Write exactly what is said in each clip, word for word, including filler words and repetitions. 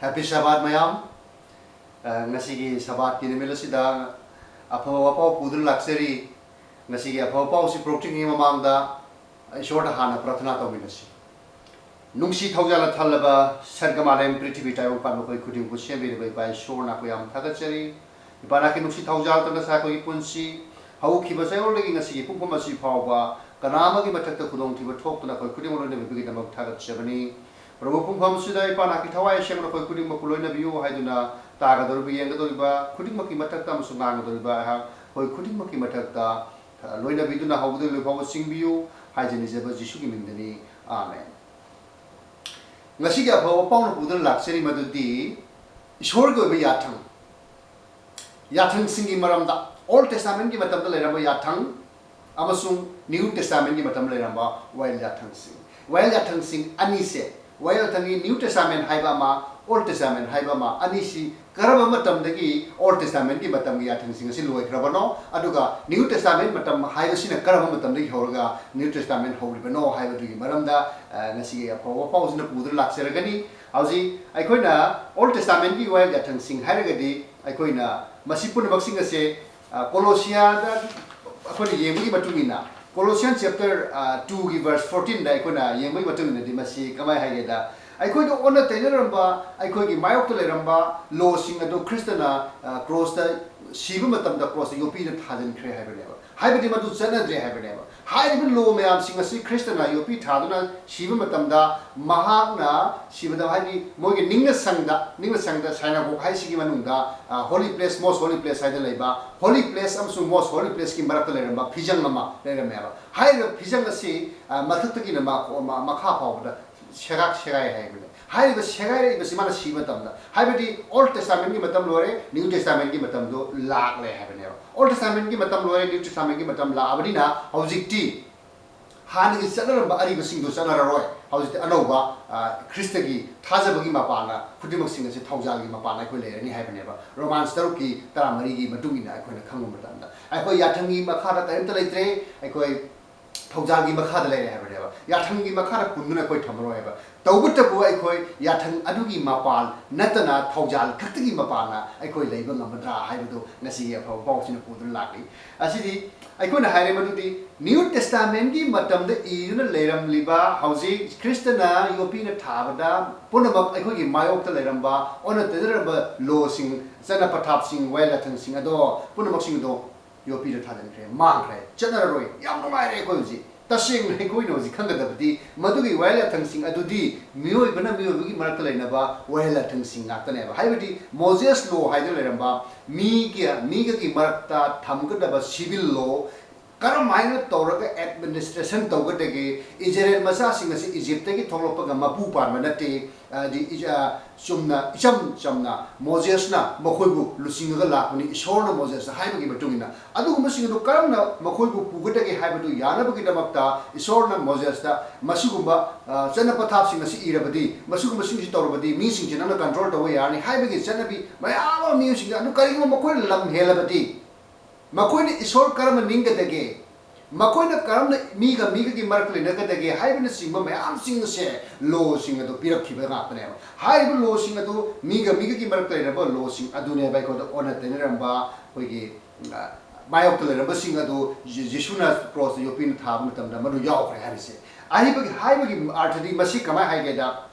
Happy Shabbat ꯃꯌꯥꯝ꯫ ꯑ, ꯉꯁꯤꯒꯤ ꯁꯕꯥꯠꯀꯤ ꯅꯨꯃꯤꯠ ꯑꯁꯤꯗ ꯑꯐꯕ ꯋꯥꯄꯥꯎ ꯄꯨꯗꯨꯅ ꯂꯥꯛꯆꯔꯤ꯫ ꯉꯁꯤꯒꯤ ꯑꯐꯕ ꯄꯥꯎꯁꯤ ꯄꯨꯔꯛꯇ꯭ꯔꯤꯉꯩ ꯃꯃꯥꯡꯗ ꯏꯁꯣꯔꯗ ꯍꯥꯟꯅ ꯄ꯭ꯔꯥꯊꯅꯥ ꯇꯧꯃꯤꯟꯅꯁꯤ꯫ ꯅꯨꯡꯁꯤ ꯊꯧꯖꯥꯜꯅ ꯊꯜꯂꯕ ꯁꯔꯒ ꯃꯥꯂꯦꯝ ꯄ꯭ꯔꯤꯊꯤꯕꯤ ꯇꯥꯏꯕꯪ ꯄꯥꯟꯕ ꯑꯩꯈꯣꯏ ꯈꯨꯗꯤꯡꯕꯨ ꯁꯦꯝꯕꯤꯔꯕ ꯏꯄꯥ ꯏꯁꯣꯔ, ꯅꯈꯣꯏ ꯌꯥꯝ ꯊꯥꯒꯠꯆꯔꯤ꯫ ꯏꯄꯥ, ꯅꯍꯥꯛꯀꯤ ꯅꯨꯡꯁꯤ ꯊꯧꯖꯥꯜꯇꯅ ꯉꯁꯥꯏ ꯑꯩꯈꯣꯏꯒꯤ ꯄꯨꯟꯁꯤ ꯍꯧꯈꯤꯕ ꯆꯌꯣꯜꯗꯒꯤ ꯉꯁꯤꯒꯤ ꯄꯨꯡꯐꯝ ꯑꯁꯤ ꯐꯥꯎꯕ ꯀꯅꯥ ꯑꯃꯒꯤ ꯃꯊꯛꯇ ꯈꯨꯗꯣꯡꯊꯤꯕ ꯊꯣꯛꯇꯅ ꯑꯩꯈꯣꯏ ꯈꯨꯗꯤꯡꯃꯛ ꯂꯣꯏꯅꯕꯤꯕꯒꯤꯗꯃꯛ ꯊꯥꯒꯠꯆꯕꯅꯤ꯫ ꯄ꯭ꯔꯚꯨ, ꯄꯨꯡꯐꯝ ꯑꯁꯤꯗ ꯏꯄꯥ, ꯅꯍꯥꯛꯀꯤ ꯊꯋꯥꯏ ꯑꯁꯦꯡꯕꯅ ꯑꯩꯈꯣꯏ ꯈꯨꯗꯤꯡꯃꯛꯄꯨ ꯂꯣꯏꯅꯕꯤꯌꯨ ꯍꯥꯏꯗꯨꯅ ꯇꯥꯒꯗꯧꯔꯤꯕ, ꯌꯦꯡꯒꯗꯧꯔꯤꯕ ꯈꯨꯗꯤꯡꯃꯛꯀꯤ ꯃꯊꯛꯇ ꯑꯃꯁꯨꯡ ꯉꯥꯡꯒꯗꯧꯔꯤꯕ ꯑꯩꯍꯥꯛ ꯑꯩꯈꯣꯏ ꯈꯨꯗꯤꯡꯃꯛꯀꯤ ꯃꯊꯛꯇ, ꯑ, ꯂꯣꯏꯅꯕꯤꯗꯨꯅ ꯍꯧꯕꯗꯒꯤ ꯂꯣꯏ ꯐꯥꯎꯕ ꯆꯤꯡꯕꯤꯌꯨ ꯍꯥꯏꯖ ꯅꯤꯖꯕ ꯖꯤꯁꯨꯒꯤ ꯃꯤꯡꯗꯅꯤ꯫ ꯑꯥꯃꯦꯟ꯫ ꯉꯁꯤꯒꯤ ꯑꯐꯕ ꯄꯥꯎꯅ ꯄꯨꯗꯨꯅ ꯂꯥꯛꯆꯔꯤ ꯃꯗꯨꯗꯤ ꯏꯁꯣꯔꯒꯤ ꯑꯣꯏꯕ ꯌꯥꯊꯪ, ꯌꯥꯊꯪꯁꯤꯡꯒꯤ ꯃꯔꯝꯗ, Old Testament ꯀꯤ ꯃꯇꯝꯗ ꯂꯩꯔꯝꯕ ꯌꯥꯊꯪ ꯑꯃꯁꯨꯡ New Testament ꯀꯤ ꯃꯇꯝꯗ ꯂꯩꯔꯝꯕ ꯋꯥꯌꯦꯜ ꯌꯥꯊꯪꯁꯤꯡ, ꯋꯥꯌꯦꯜ ꯌꯥꯊꯪꯁꯤꯡ ꯑꯅꯤꯁꯦ, ꯋꯥꯌꯦꯜ ꯌꯥꯊꯪꯒꯤ New Testament ꯍꯥꯏꯕ ꯑꯃ, Old Testament ꯍꯥꯏꯕ ꯑꯃ, ꯑꯅꯤꯁꯤ ꯀꯔꯝꯕ ꯃꯇꯝꯗꯒꯤ Old Testament ꯀꯤ ꯃꯇꯝꯒꯤ ꯌꯥꯊꯪꯁꯤꯡ ꯑꯁꯤ ꯂꯣꯏꯈ꯭ꯔꯕꯅꯣ, ꯑꯗꯨꯒ New Testament ꯃꯇꯝ ꯍꯥꯏꯕꯁꯤꯅ ꯀꯔꯝꯕ ꯃꯇꯝꯗꯒꯤ ꯍꯧꯔꯒ New Testament ꯍꯧꯔꯤꯕꯅꯣ ꯍꯥꯏꯕꯗꯨꯒꯤ ꯃꯔꯝꯗ, ꯑ, ꯉꯁꯤꯒꯤ ꯑꯐꯕ ꯄꯥꯎꯁꯤꯅ ꯄꯨꯗꯨꯅ ꯂꯥꯛꯆꯔꯒꯅꯤ꯫ ꯍꯧꯖꯤꯛ ꯑꯩꯈꯣꯏꯅ Old Testament ꯀꯤ ꯋꯥꯌꯦꯜ ꯌꯥꯊꯪꯁꯤꯡ ꯍꯥꯏꯔꯒꯗꯤ, ꯑꯩꯈꯣꯏꯅ ꯃꯁꯤ ꯄꯨꯝꯅꯃꯛꯁꯤꯡ ꯑꯁꯦ, ꯑ, ꯀꯣꯂꯣꯁꯤꯌꯥꯗ ꯑꯩꯈꯣꯏꯅ ꯌꯦꯡꯕꯒꯤ ꯃꯇꯨꯡ ꯏꯟꯅ, Colossians chapter, ꯑ, two ꯒꯤ verse fourteen ꯗ ꯑꯩꯈꯣꯏꯅ ꯌꯦꯡꯕꯒꯤ ꯃꯇꯨꯡ ꯏꯟꯅꯗꯤ ꯃꯁꯤ ꯀꯃꯥꯏ ꯍꯥꯏꯒꯦꯗ, ꯑꯩꯈꯣꯏꯗ ꯑꯣꯟꯅ ꯇꯩꯅꯔꯝꯕ ꯑꯩꯈꯣꯏꯒꯤ ꯃꯥꯌꯣꯛꯇ ꯂꯩꯔꯝꯕ ꯂꯣꯁꯤꯡ ꯑꯗꯨ ꯈ꯭ꯔꯤꯁꯇꯅ, ꯑ, ꯀ꯭ꯔꯣꯁꯇ, ꯁꯤꯕ ꯃꯇꯝꯗ ꯀ꯭ꯔꯣꯁꯇ ꯌꯣꯛꯄꯤꯅ ꯊꯥꯖꯤꯟꯈ꯭ꯔꯦ ꯍꯥꯏꯕꯅꯦꯕ꯫ ꯍꯥꯏꯕꯗꯤ ꯃꯗꯨ ꯆꯠꯅꯗ꯭ꯔꯦ ꯍꯥꯏꯕꯅꯦꯕ꯫ ꯍꯥꯏꯔꯤꯕ ꯂꯣ ꯃꯌꯥꯝꯁꯤꯡ ꯑꯁꯤ ꯈ꯭ꯔꯤꯁꯇꯅ ꯌꯣꯛꯄꯤ ꯊꯥꯗꯨꯅ ꯁꯤꯕ ꯃꯇꯝꯗ ꯃꯍꯥꯛꯅ ꯁꯤꯕꯗ, ꯍꯥꯏꯗꯤ ꯃꯣꯏꯒꯤ ꯅꯤꯡꯅ ꯁꯪꯗ, ꯅꯤꯡꯅ ꯁꯪꯗ synagogue ꯍꯥꯏꯁꯤꯒꯤ ꯃꯅꯨꯡꯗ, ꯑ, holy place, most holy place ꯍꯥꯏꯗꯅ ꯂꯩꯕ holy place ꯑꯃꯁꯨꯡ most holy place ꯀꯤ ꯃꯔꯛꯇ ꯂꯩꯔꯝꯕ ꯐꯤꯖꯪ ꯑꯃ ꯂꯩꯔꯝꯃꯦꯕ꯫ ꯍꯥꯏꯔꯤꯕ ꯐꯤꯖꯪ ꯑꯁꯤ, ꯑ, ꯃꯊꯛꯇꯒꯤꯅ ꯃꯈꯣ-, ꯃ-, ꯃꯈꯥ ꯐꯥꯎꯕꯗ ꯁꯦꯒꯥꯛ ꯁꯦꯒꯥꯏ ꯍꯥꯏꯕꯅꯦ꯫ ꯍꯥꯏꯔꯤꯕ ꯁꯦꯒꯥꯏꯔꯛꯏꯕꯁꯤ ꯃꯥꯅ ꯁꯤꯕ ꯃꯇꯝꯗ, ꯍꯥꯏꯕꯗꯤ Old Testament ꯀꯤ ꯃꯇꯝ ꯂꯣꯏꯔꯦ, New Testament ꯀꯤ ꯃꯇꯝꯗꯣ ꯂꯥꯛꯂꯦ ꯍꯥꯏꯕꯅꯦꯕ꯫ Old Testament ꯀꯤ ꯃꯇꯝ ꯂꯣꯏꯔꯦ, New Testament ꯀꯤ ꯃꯇꯝ ꯂꯥꯛꯑꯕꯅꯤꯅ ꯍꯧꯖꯤꯛꯇꯤ ꯍꯥꯟꯅꯒꯤ ꯆꯠꯅꯔꯝꯕ ꯑꯔꯤꯕꯁꯤꯡꯗꯣ ꯆꯠꯅꯔꯔꯣꯏ꯫ ꯍꯧꯖꯤꯛꯇꯤ ꯑꯅꯧꯕ, ꯑ, ꯈ꯭ꯔꯤꯁꯇꯒꯤ ꯊꯥꯖꯕꯒꯤ ꯃꯄꯥꯟꯅ ꯈꯨꯗꯤꯡꯃꯛꯁꯤꯡ ꯑꯁꯤ ꯊꯧꯖꯥꯜꯒꯤ ꯃꯄꯥꯟꯅ ꯑꯩꯈꯣꯏ ꯂꯩꯔꯅꯤ ꯍꯥꯏꯕꯅꯦꯕ꯫ ꯔꯣꯃꯥꯟꯁ ꯇꯔꯨꯛꯀꯤ ꯇꯔꯥꯃꯔꯤꯒꯤ ꯃꯇꯨꯡ ꯏꯟꯅ ꯑꯩꯈꯣꯏꯅ ꯈꯪꯕ ꯃꯇꯝꯗ ꯑꯩꯈꯣꯏ ꯌꯥꯊꯪꯒꯤ ꯃꯈꯥꯗ ꯀꯔꯤꯝꯇ ꯂꯩꯇ꯭ꯔꯦ꯫ ꯑꯩꯈꯣꯏ ꯊꯧꯖꯥꯜꯒꯤ ꯃꯈꯥꯗ ꯂꯩꯔꯦ ꯍꯥꯏꯕꯅꯦꯕ꯫ ꯌꯥꯊꯪꯒꯤ ꯃꯈꯥꯗ ꯄꯨꯟꯗꯨꯅ ꯑꯩꯈꯣꯏ ꯊꯝꯃꯔꯣꯏ ꯍꯥꯏꯕ꯫ ꯇꯧꯕꯇꯕꯨ ꯑꯩꯈꯣꯏ ꯌꯥꯊꯪ ꯑꯗꯨꯒꯤ ꯃꯄꯥꯟ ꯅꯠꯇꯅ ꯊꯧꯖꯥꯜ ꯈꯛꯇꯒꯤ ꯃꯄꯥꯟꯅ ꯑꯩꯈꯣꯏ ꯂꯩꯕ ꯉꯝꯃꯗ꯭ꯔꯥ ꯍꯥꯏꯕꯗꯨ ꯉꯁꯤꯒꯤ ꯑꯐꯕ ꯄꯥꯎꯁꯤꯅ ꯄꯨꯗꯨꯅ ꯂꯥꯛꯂꯤ꯫ ꯑꯁꯤꯗꯤ ꯑꯩꯈꯣꯏꯅ ꯍꯥꯏꯔꯦ ꯃꯗꯨꯗꯤ New Testamentꯀꯤ ꯃꯇꯝꯗ ꯏꯗꯨꯅ ꯂꯩꯔꯝꯂꯤꯕ, ꯍꯧꯖꯤꯛ ꯈ꯭ꯔꯤꯁꯇꯅ ꯌꯣꯠꯄꯤꯅ ꯊꯥꯕꯗ ꯄꯨꯝꯅꯃꯛ ꯑꯩꯈꯣꯏꯒꯤ ꯃꯥꯌꯣꯛꯇ ꯂꯩꯔꯝꯕ ꯑꯣꯟꯅ ꯇꯩꯅꯔꯝꯕ ꯂꯣꯁꯤꯡ, ꯆꯠꯅ ꯄꯊꯥꯞꯁꯤꯡ, ꯋꯥꯌꯦꯜ ꯌꯥꯊꯪꯁꯤꯡ ꯑꯗꯣ ꯄꯨꯝꯅꯃꯛꯁꯤꯡ ꯑꯗꯣ ꯌꯣꯠꯄꯤꯗ ꯊꯥꯖꯤꯟꯈ꯭ꯔꯦ, ꯃꯥꯡꯈ꯭ꯔꯦ, ꯆꯠꯅꯔꯔꯣꯏ꯫ ꯌꯥꯝ ꯅꯨꯡꯉꯥꯏꯔꯦ ꯑꯩꯈꯣꯏ ꯍꯧꯖꯤꯛ꯫ ꯇꯁꯦꯡꯅ ꯑꯩꯈꯣꯏꯅ ꯍꯧꯖꯤꯛ ꯈꯪꯒꯗꯕꯗꯤ ꯃꯗꯨꯒꯤ ꯋꯥꯌꯦꯜ ꯌꯥꯊꯪꯁꯤꯡ ꯑꯗꯨꯗꯤ ꯃꯤꯑꯣꯏꯕꯅ ꯃꯤꯑꯣꯏꯕꯒꯤ ꯃꯔꯛꯇ ꯂꯩꯅꯕ ꯋꯥꯌꯦꯜ ꯌꯥꯊꯪꯁꯤꯡ ꯉꯥꯛꯇꯅꯦꯕ꯫ ꯍꯥꯏꯕꯗꯤ Moses law ꯍꯥꯏꯗꯨꯅ ꯂꯩꯔꯝꯕ ꯃꯤꯒ ꯃꯤꯒꯒꯤ ꯃꯔꯛꯇ ꯊꯝꯒꯗꯕ civil law, ꯀꯔꯝ ꯍꯥꯏꯅ ꯇꯧꯔꯒ administration ꯇꯧꯒꯗꯒꯦ? ꯏꯖꯔꯦꯜ ꯃꯆꯥꯁꯤꯡ ꯑꯁꯤ ꯏꯖꯤꯞꯇꯒꯤ ꯊꯣꯛꯂꯛꯄꯒ ꯃꯄꯨ ꯄꯥꯟꯕ ꯅꯠꯇꯦ꯫ ꯍꯥꯏꯗꯤ ꯏꯖ-, ꯆꯨꯝꯅ, ꯏꯆꯝ ꯆꯝꯅ ꯃꯣꯖꯦꯁꯅ ꯃꯈꯣꯏꯕꯨ ꯂꯨꯆꯤꯡꯉꯒ ꯂꯥꯛꯄꯅꯤ, ꯏꯁꯣꯔꯅ ꯃꯣꯖꯦꯁꯇ ꯍꯥꯏꯕꯒꯤ ꯃꯇꯨꯡ ꯏꯟꯅ꯫ ꯑꯗꯨꯒꯨꯝꯕꯁꯤꯡ ꯑꯗꯨ ꯀꯔꯝꯅ ꯃꯈꯣꯏꯕꯨ ꯄꯨꯒꯗꯒꯦ ꯍꯥꯏꯕꯗꯨ ꯌꯥꯅꯕꯒꯤꯗꯃꯛꯇ ꯏꯁꯣꯔꯅ ꯃꯣꯖꯦꯁꯇ ꯃꯁꯤꯒꯨꯝꯕ, ꯑ, ꯆꯠꯅ ꯄꯊꯥꯞꯁꯤꯡ ꯑꯁꯤ ꯏꯔꯕꯗꯤ, ꯃꯁꯤꯒꯨꯝꯕꯁꯤꯡꯁꯤ ꯇꯧꯔꯕꯗꯤ ꯃꯤꯁꯤꯡꯁꯤ ꯅꯪꯅ control ꯇꯧꯕ ꯌꯥꯔꯅꯤ ꯍꯥꯏꯕꯒꯤ ꯆꯠꯅꯕꯤ ꯃꯌꯥꯝ ꯑꯃ ꯃꯤꯑꯣꯏꯁꯤꯡꯗ, ꯑꯗꯨ ꯀꯔꯤꯒꯨꯝꯕ ꯃꯈꯣꯏꯅ ꯂꯝ ꯍꯦꯜꯂꯕꯗꯤ, ꯃꯈꯣꯏꯅ ꯏꯁꯣꯔ ꯀꯔꯝꯅ ꯅꯤꯡꯒꯗꯒꯦ? ꯃꯈꯣꯏꯅ ꯀꯔꯝꯅ ꯃꯤꯒ ꯃꯤꯒꯒꯤ ꯃꯔꯛꯇ ꯂꯩꯅꯒꯗꯒꯦ ꯍꯥꯏꯕꯅꯆꯤꯡꯕ ꯃꯌꯥꯝꯁꯤꯡ ꯑꯁꯦ ꯂꯣꯁꯤꯡ ꯑꯗꯨ ꯄꯤꯔꯛꯈꯤꯕ ꯉꯥꯛꯇꯅꯦꯕ꯫ ꯍꯥꯏꯔꯤꯕ ꯂꯣꯁꯤꯡ ꯑꯗꯨ ꯃꯤꯒ ꯃꯤꯒꯒꯤ ꯃꯔꯛꯇ ꯂꯩꯔꯝꯕ ꯂꯣꯁꯤꯡ ꯑꯗꯨꯅꯦꯕ ꯑꯩꯈꯣꯏꯗ ꯑꯣꯟꯅ ꯇꯩꯅꯔꯝꯕ, ꯑꯩꯈꯣꯏꯒꯤ, ꯑ, ꯃꯥꯌꯣꯛꯇ ꯂꯩꯔꯝꯕꯁꯤꯡ ꯑꯗꯨ ꯖꯤ-, ꯖꯤꯁꯨꯅ ꯀ꯭ꯔꯣꯁꯇ ꯌꯣꯠꯄꯤꯅ ꯊꯥꯕ ꯃꯇꯝꯗ ꯃꯗꯨ ꯌꯥꯎꯈ꯭ꯔꯦ ꯍꯥꯏꯔꯤꯁꯦ꯫ ꯑꯍꯩꯕꯒꯤ, ꯍꯥꯏꯕꯒꯤ ꯑꯥꯔꯊꯗꯤ ꯃꯁꯤ ꯀꯃꯥꯏ ꯍꯥꯏꯒꯦꯗ,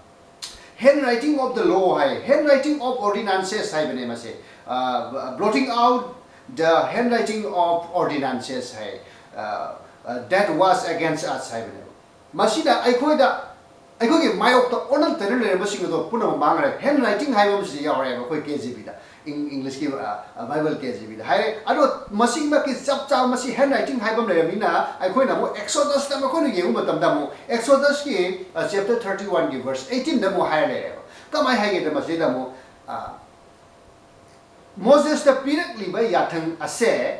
handwriting of the law high, handwriting of ordinances ꯍꯥꯏꯕꯅꯦ ꯃꯁꯦ꯫ ꯑ, blotting out the handwriting of ordinances ꯍꯥꯏ, ꯑ, ꯑ, that was against us ꯍꯥꯏꯕꯅꯦꯕ꯫ ꯃꯁꯤꯅ ꯑꯩꯈꯣꯏꯗ, ꯑꯩꯈꯣꯏꯒꯤ ꯃꯥꯌꯣꯛꯇ ꯑꯣꯟꯅ ꯇꯩꯅ ꯂꯩꯔꯝꯕꯁꯤꯡ ꯑꯗꯣ ꯄꯨꯝꯅꯃꯛ ꯃꯥꯡꯈ꯭ꯔꯦ꯫ Handwriting ꯍꯥꯏꯕ ꯑꯃꯁꯤꯗ ꯌꯥꯎꯔꯦꯕ ꯑꯩꯈꯣꯏ ꯀꯦ ꯖꯤ ꯕꯤꯗ꯫ ꯏꯪ-, ꯏꯪꯂꯤꯁꯀꯤ, ꯑ, ꯑ, ꯕꯥꯏꯕꯜ ꯀꯦ ꯖꯤ ꯕꯤꯗ ꯍꯥꯏꯔꯦ꯫ ꯑꯗꯣ ꯃꯁꯤꯃꯛꯀꯤ ꯆꯞ ꯆꯥꯕ ꯃꯁꯤ handwriting ꯍꯥꯏꯕ ꯑꯃ ꯂꯩꯔꯕꯅꯤꯅ ꯑꯩꯈꯣꯏꯅ ꯑꯃꯨꯛ ꯑꯦꯛꯁꯣꯗꯁꯇ ꯃꯈꯣꯏꯅ ꯌꯦꯡꯕ ꯃꯇꯝꯗ ꯑꯃꯨꯛ ꯑꯦꯛꯁꯣꯗꯁꯀꯤ, ꯑ, chapter thirty-one ꯒꯤ verse eighteen ꯗ ꯑꯃꯨꯛ ꯍꯥꯏꯔ ꯂꯩꯔꯦꯕ꯫ ꯀꯃꯥꯏꯅ ꯍꯥꯏꯒꯦꯗ ꯃꯁꯤꯗ ꯑꯃꯨꯛ, ꯑ, ꯃꯣꯖꯦꯁꯇ ꯄꯤꯔꯛꯂꯤꯕ ꯌꯥꯊꯪ ꯑꯁꯦ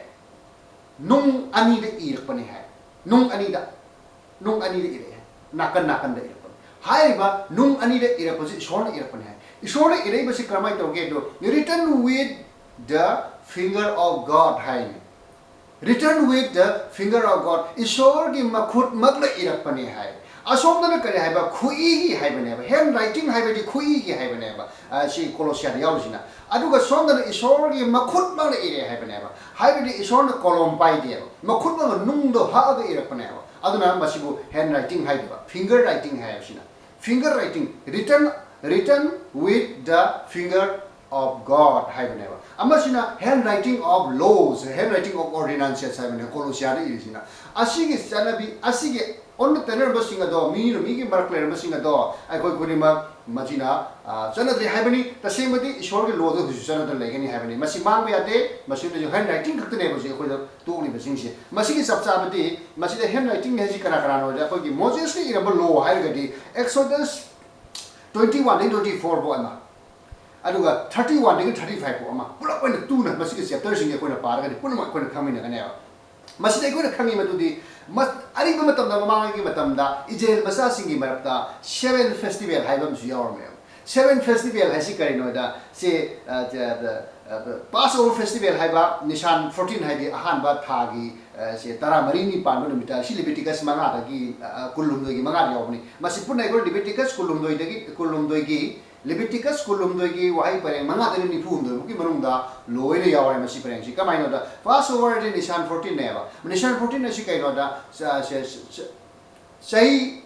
ꯅꯨꯡ ꯑꯅꯤꯗ ꯏꯔꯛꯄꯅꯤ ꯍꯥꯏ꯫ ꯅꯨꯡ ꯑꯅꯤꯗ, ꯅꯨꯡ ꯑꯅꯤꯗ ꯏꯔꯛꯑꯦ꯫ ꯅꯥꯀꯟ ꯅꯥꯀꯟꯗ ꯏꯔꯛꯄꯅꯤ꯫ ꯍꯥꯏꯔꯤꯕ ꯅꯨꯡ ꯑꯅꯤꯗ ꯏꯔꯛꯄꯁꯤ ꯏꯁꯣꯔꯅ ꯏꯔꯛꯄꯅꯤ ꯍꯥꯏ꯫ ꯏꯁꯣꯔꯅ ꯏꯔꯛꯏꯕꯁꯤ ꯀꯔꯝꯍꯥꯏꯅ ꯇꯧꯒꯦ ꯑꯗꯣ, "Written with the finger of God" ꯍꯥꯏꯅꯤ꯫ Written with the finger of God, ꯏꯁꯣꯔꯒꯤ ꯃꯈꯨꯠꯃꯛꯅ ꯏꯔꯛꯄꯅꯦ ꯍꯥꯏ꯫ ꯑꯁꯣꯝꯗꯅ ꯀꯔꯤ ꯍꯥꯏꯕ? ꯈꯨꯠꯏꯒꯤ ꯍꯥꯏꯕꯅꯦꯕ꯫ Hand writing ꯍꯥꯏꯕꯗꯤ ꯈꯨꯠꯏꯒꯤ ꯍꯥꯏꯕꯅꯦꯕ꯫ ꯑ, ꯁꯤ ꯀꯣꯂꯣꯁꯤꯌꯥꯗ ꯌꯥꯎꯔꯤꯁꯤꯅ꯫ ꯑꯗꯨꯒ ꯁꯣꯝꯗꯅ ꯏꯁꯣꯔꯒꯤ ꯃꯈꯨꯠꯃꯛꯅ ꯏꯔꯦ ꯍꯥꯏꯕꯅꯦꯕ꯫ ꯍꯥꯏꯕꯗꯤ ꯏꯁꯣꯔꯅ ꯀꯣꯂꯣꯝ ꯄꯥꯏꯗꯦꯕ, ꯃꯈꯨꯠꯃꯛꯅ ꯅꯨꯡꯗꯣ ꯍꯛꯑꯒ ꯏꯔꯛꯄꯅꯦꯕ꯫ ꯑꯗꯨꯅ ꯃꯁꯤꯕꯨ hand writing ꯍꯥꯏꯗꯦꯕ, finger writing ꯍꯥꯏꯕꯁꯤꯅ꯫ Finger writing, written, written with the finger of God ꯍꯥꯏꯕꯅꯦꯕ꯫ ꯑꯃꯁꯤꯅ hand writing of laws, hand writing of ordinances ꯍꯥꯏꯕꯅꯦ ꯀꯣꯂꯣꯁꯤꯌꯥꯗ ꯏꯔꯤꯁꯤꯅ꯫ ꯑꯁꯤꯒꯤ ꯆꯠꯅꯕꯤ, ꯑꯁꯤꯒꯤ ꯑꯣꯟꯅ ꯇꯩꯅꯔꯝꯕꯁꯤꯡ ꯑꯗꯣ, ꯃꯤꯅ ꯃꯤꯒꯤ ꯃꯔꯛ ꯂꯩꯔꯝꯕꯁꯤꯡ ꯑꯗꯣ ꯑꯩꯈꯣꯏ ꯈꯨꯗꯤꯡꯃꯛ ꯃꯁꯤꯅ, ꯑ, ꯆꯠꯅꯗ꯭ꯔꯦ ꯍꯥꯏꯕꯅꯤ꯫ ꯇꯁꯦꯡꯕꯗꯤ ꯏꯁꯣꯔꯒꯤ ꯂꯣꯗ ꯍꯧꯖꯤꯛꯁꯨ ꯆꯠꯅꯗꯅ ꯂꯩꯒꯅꯤ ꯍꯥꯏꯕꯅꯤ꯫ ꯃꯁꯤ ꯃꯥꯡꯕ ꯌꯥꯗꯦ꯫ ꯃꯁꯤꯗꯁꯨ hand writing ꯈꯛꯇꯅꯦꯕ ꯍꯧꯖꯤꯛ ꯑꯩꯈꯣꯏꯗ ꯇꯣꯛꯂꯤꯕꯁꯤꯡꯁꯦ꯫ ꯃꯁꯤꯒꯤ ꯆꯞ ꯆꯥꯕꯗꯤ, ꯃꯁꯤꯗ hand writing ꯍꯥꯏꯁꯤ ꯀꯅꯥ ꯀꯅꯥꯅꯣ ꯍꯥꯏꯗꯤ ꯑꯩꯈꯣꯏꯒꯤ ꯃꯣꯖꯦꯁꯅ ꯏꯔꯝꯕ ꯂꯣ ꯍꯥꯏꯔꯒꯗꯤ Exodus twenty one ꯗꯒꯤ twenty four ꯐꯥꯎ ꯑꯃ, ꯑꯗꯨꯒ thirty one ꯗꯒꯤ thirty five ꯐꯥꯎ ꯑꯃ, ꯄꯨꯂꯞ ꯑꯣꯏꯅ ꯇꯨꯅ ꯃꯁꯤꯒꯤ ꯆꯦꯞꯇꯔꯁꯤꯡꯁꯦ ꯑꯩꯈꯣꯏꯅ ꯄꯥꯔꯒꯗꯤ ꯄꯨꯝꯅꯃꯛ ꯑꯩꯈꯣꯏꯅ ꯈꯪꯃꯤꯟꯅꯒꯅꯦꯕ꯫ ꯃꯁꯤꯗ ꯑꯩꯈꯣꯏꯅ ꯈꯪꯉꯤ ꯃꯗꯨꯗꯤ ꯃ-, ꯑꯔꯤꯕ ꯃꯇꯝꯗ, ꯃꯃꯥꯡꯉꯩꯒꯤ ꯃꯇꯝꯗ ꯏꯖꯔꯦꯜ ꯃꯆꯥꯁꯤꯡꯒꯤ ꯃꯔꯛꯇ seven festival ꯍꯥꯏꯕ ꯑꯃꯁꯨ ꯌꯥꯎꯔꯝꯃꯦꯕ꯫ Seven festival ꯍꯥꯏꯁꯤ ꯀꯔꯤꯅꯣ ꯍꯥꯏꯗ, ꯁꯤ, ꯑ, ꯖ-, ꯕ-, ꯑ, ꯕ-, Passover festival ꯍꯥꯏꯕ, ꯅꯤꯁꯥꯟ fourteen ꯍꯥꯏꯗꯤ ꯑꯍꯥꯟꯕ ꯊꯥꯒꯤ, ꯑ, ꯁꯤ ꯇꯔꯥꯃꯔꯤꯅꯤ ꯄꯥꯟꯕ ꯅꯨꯃꯤꯠꯇ, ꯁꯤ ꯂꯤꯕꯤꯇꯤꯀꯁ ꯃꯉꯥꯗꯒꯤ, ꯑ, ꯑ, ꯀꯨꯟꯍꯨꯝꯗꯣꯏꯒꯤ ꯃꯉꯥꯗ ꯌꯥꯎꯕꯅꯤ꯫ ꯃꯁꯤ ꯄꯨꯟꯅ ꯑꯩꯈꯣꯏ ꯂꯤꯕꯤꯇꯤꯀꯁ ꯀꯨꯟꯍꯨꯝꯗꯣꯏꯗꯒꯤ, ꯀꯨꯟꯍꯨꯝꯗꯣꯏꯒꯤ, ꯂꯤꯕꯤꯇꯤꯀꯁ ꯀꯨꯟꯍꯨꯝꯗꯣꯏꯒꯤ ꯋꯥꯍꯩ ꯄꯔꯦꯡ ꯃꯉꯥꯗꯒꯤ ꯅꯤꯐꯨ ꯍꯨꯝꯗꯣꯏ ꯐꯥꯎꯒꯤ ꯃꯅꯨꯡꯗ ꯂꯣꯏꯅ ꯌꯥꯎꯔꯦ ꯃꯁꯤ ꯄꯔꯦꯡꯁꯤ꯫ ꯀꯃꯥꯏꯅ ꯇꯧꯗ? Passover ꯍꯥꯏꯗꯤ ꯅꯤꯁꯥꯟ fourteen ꯅꯦꯕ꯫ ꯅꯤꯁꯥꯟ fourteen ꯑꯁꯤ ꯀꯩꯅꯣꯗ, ꯆ-, ꯆ-, ꯆ-, ꯆꯍꯤ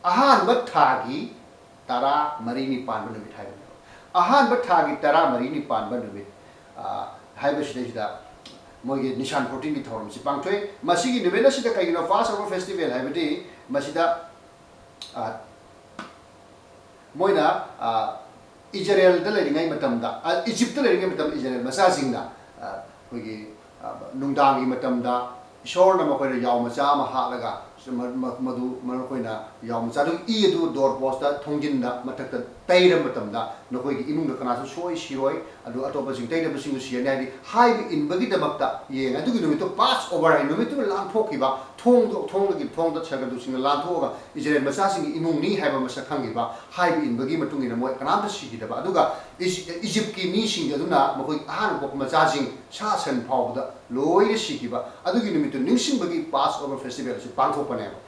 ꯑꯍꯥꯟꯕ ꯊꯥꯒꯤ ꯇꯔꯥꯃꯔꯤꯅꯤ ꯄꯥꯟꯕ ꯅꯨꯃꯤꯠ ꯍꯥꯏꯕꯅꯦꯕ꯫ ꯑꯍꯥꯟꯕ ꯊꯥꯒꯤ ꯇꯔꯥꯃꯔꯤꯅꯤ ꯄꯥꯟꯕ ꯅꯨꯃꯤꯠ, ꯑ, ꯍꯥꯏꯕꯁꯤꯗꯩꯁꯤꯗ ꯃꯣꯏꯒꯤ ꯅꯤꯁꯥꯟ fourteen ꯒꯤ ꯊꯧꯔꯝꯁꯤ ꯄꯥꯡꯊꯣꯛꯏ꯫ ꯃꯁꯤꯒꯤ ꯅꯨꯃꯤꯠ ꯑꯁꯤꯗ ꯀꯩꯒꯤꯅꯣ Passover festival ꯍꯥꯏꯕꯗꯤ, ꯃꯁꯤꯗ, ꯑ, ꯃꯣꯏꯅ, ꯑ, ꯏꯖꯔꯦꯜꯗ ꯂꯩꯔꯤꯉꯩ ꯃꯇꯝꯗ, ꯑ, ꯏꯖꯤꯞꯇ ꯂꯩꯔꯤꯉꯩ ꯃꯇꯝꯗ ꯏꯖꯔꯦꯜ ꯃꯆꯥꯁꯤꯡꯅ, ꯑ, ꯑꯩꯈꯣꯏꯒꯤ, ꯑ, ꯅꯨꯡꯗꯥꯡꯒꯤ ꯃꯇꯝꯗ ꯏꯁꯣꯔꯅ ꯃꯈꯣꯏꯗ ꯌꯥꯎ ꯃꯆꯥ ꯑꯃ ꯍꯥꯠꯂꯒ, ꯃ-, ꯃ-, ꯃꯗꯨ ꯃꯈꯣꯏꯅ ꯌꯥꯎ ꯃꯆꯥꯗꯨꯒꯤ ꯏ ꯑꯗꯨ ꯗꯣꯔ ꯄꯣꯁꯇ, ꯊꯣꯡꯖꯤꯟꯗ ꯃꯊꯛꯇ ꯇꯩꯔꯕ ꯃꯇꯝꯗ, ꯅꯈꯣꯏꯒꯤ ꯏꯃꯨꯡꯗ ꯀꯅꯥꯁꯨ ꯁꯣꯏ ꯁꯤꯔꯣꯏ, ꯑꯗꯨ ꯑꯇꯣꯞꯄꯁꯤꯡ ꯇꯩꯗꯕꯁꯤꯡꯁꯨ ꯁꯤꯔꯅꯤ ꯍꯥꯏꯗꯤ ꯍꯥꯏꯕ ꯏꯟꯕꯒꯤꯗꯃꯛꯇ ꯌꯦꯡꯉꯦ꯫ ꯑꯗꯨꯒꯤ ꯅꯨꯃꯤꯠꯇꯨ Passover ꯍꯥꯏ, ꯅꯨꯃꯤꯠꯇꯨ ꯂꯥꯟꯊꯣꯛꯈꯤꯕ, ꯊꯣꯡꯗꯣ, ꯊꯣꯡꯗꯒꯤ, ꯊꯣꯡꯗ ꯁꯔꯒꯗꯨꯁꯤꯡꯅ ꯂꯥꯟꯊꯣꯛꯑꯒ ꯏꯖꯔꯦꯜ ꯃꯆꯥꯁꯤꯡꯒꯤ ꯏꯃꯨꯡꯅꯤ ꯍꯥꯏꯕ ꯃꯁꯛ ꯈꯪꯈꯤꯕ, ꯍꯥꯏꯕ ꯏꯟꯕꯒꯤ ꯃꯇꯨꯡ ꯏꯟꯅ ꯃꯣꯏ ꯀꯅꯥꯝꯇ ꯁꯤꯈꯤꯗꯕ꯫ ꯑꯗꯨꯒ ꯏꯖꯤ-, ꯏꯖꯤꯞꯀꯤ ꯃꯤꯁꯤꯡ ꯑꯗꯨꯅ ꯃꯈꯣꯏ ꯑꯍꯥꯟꯕ ꯄꯣꯛꯄ ꯃꯆꯥꯁꯤꯡ ꯁꯥ ꯁꯟ ꯐꯥꯎꯕꯗ ꯂꯣꯏꯅ ꯁꯤꯈꯤꯕ꯫ ꯑꯗꯨꯒꯤ ꯅꯨꯃꯤꯠꯇꯨ ꯅꯤꯡꯁꯤꯡꯕꯒꯤ Passover festival ꯑꯁꯤ ꯄꯥꯡꯊꯣꯛꯄꯅꯦꯕ,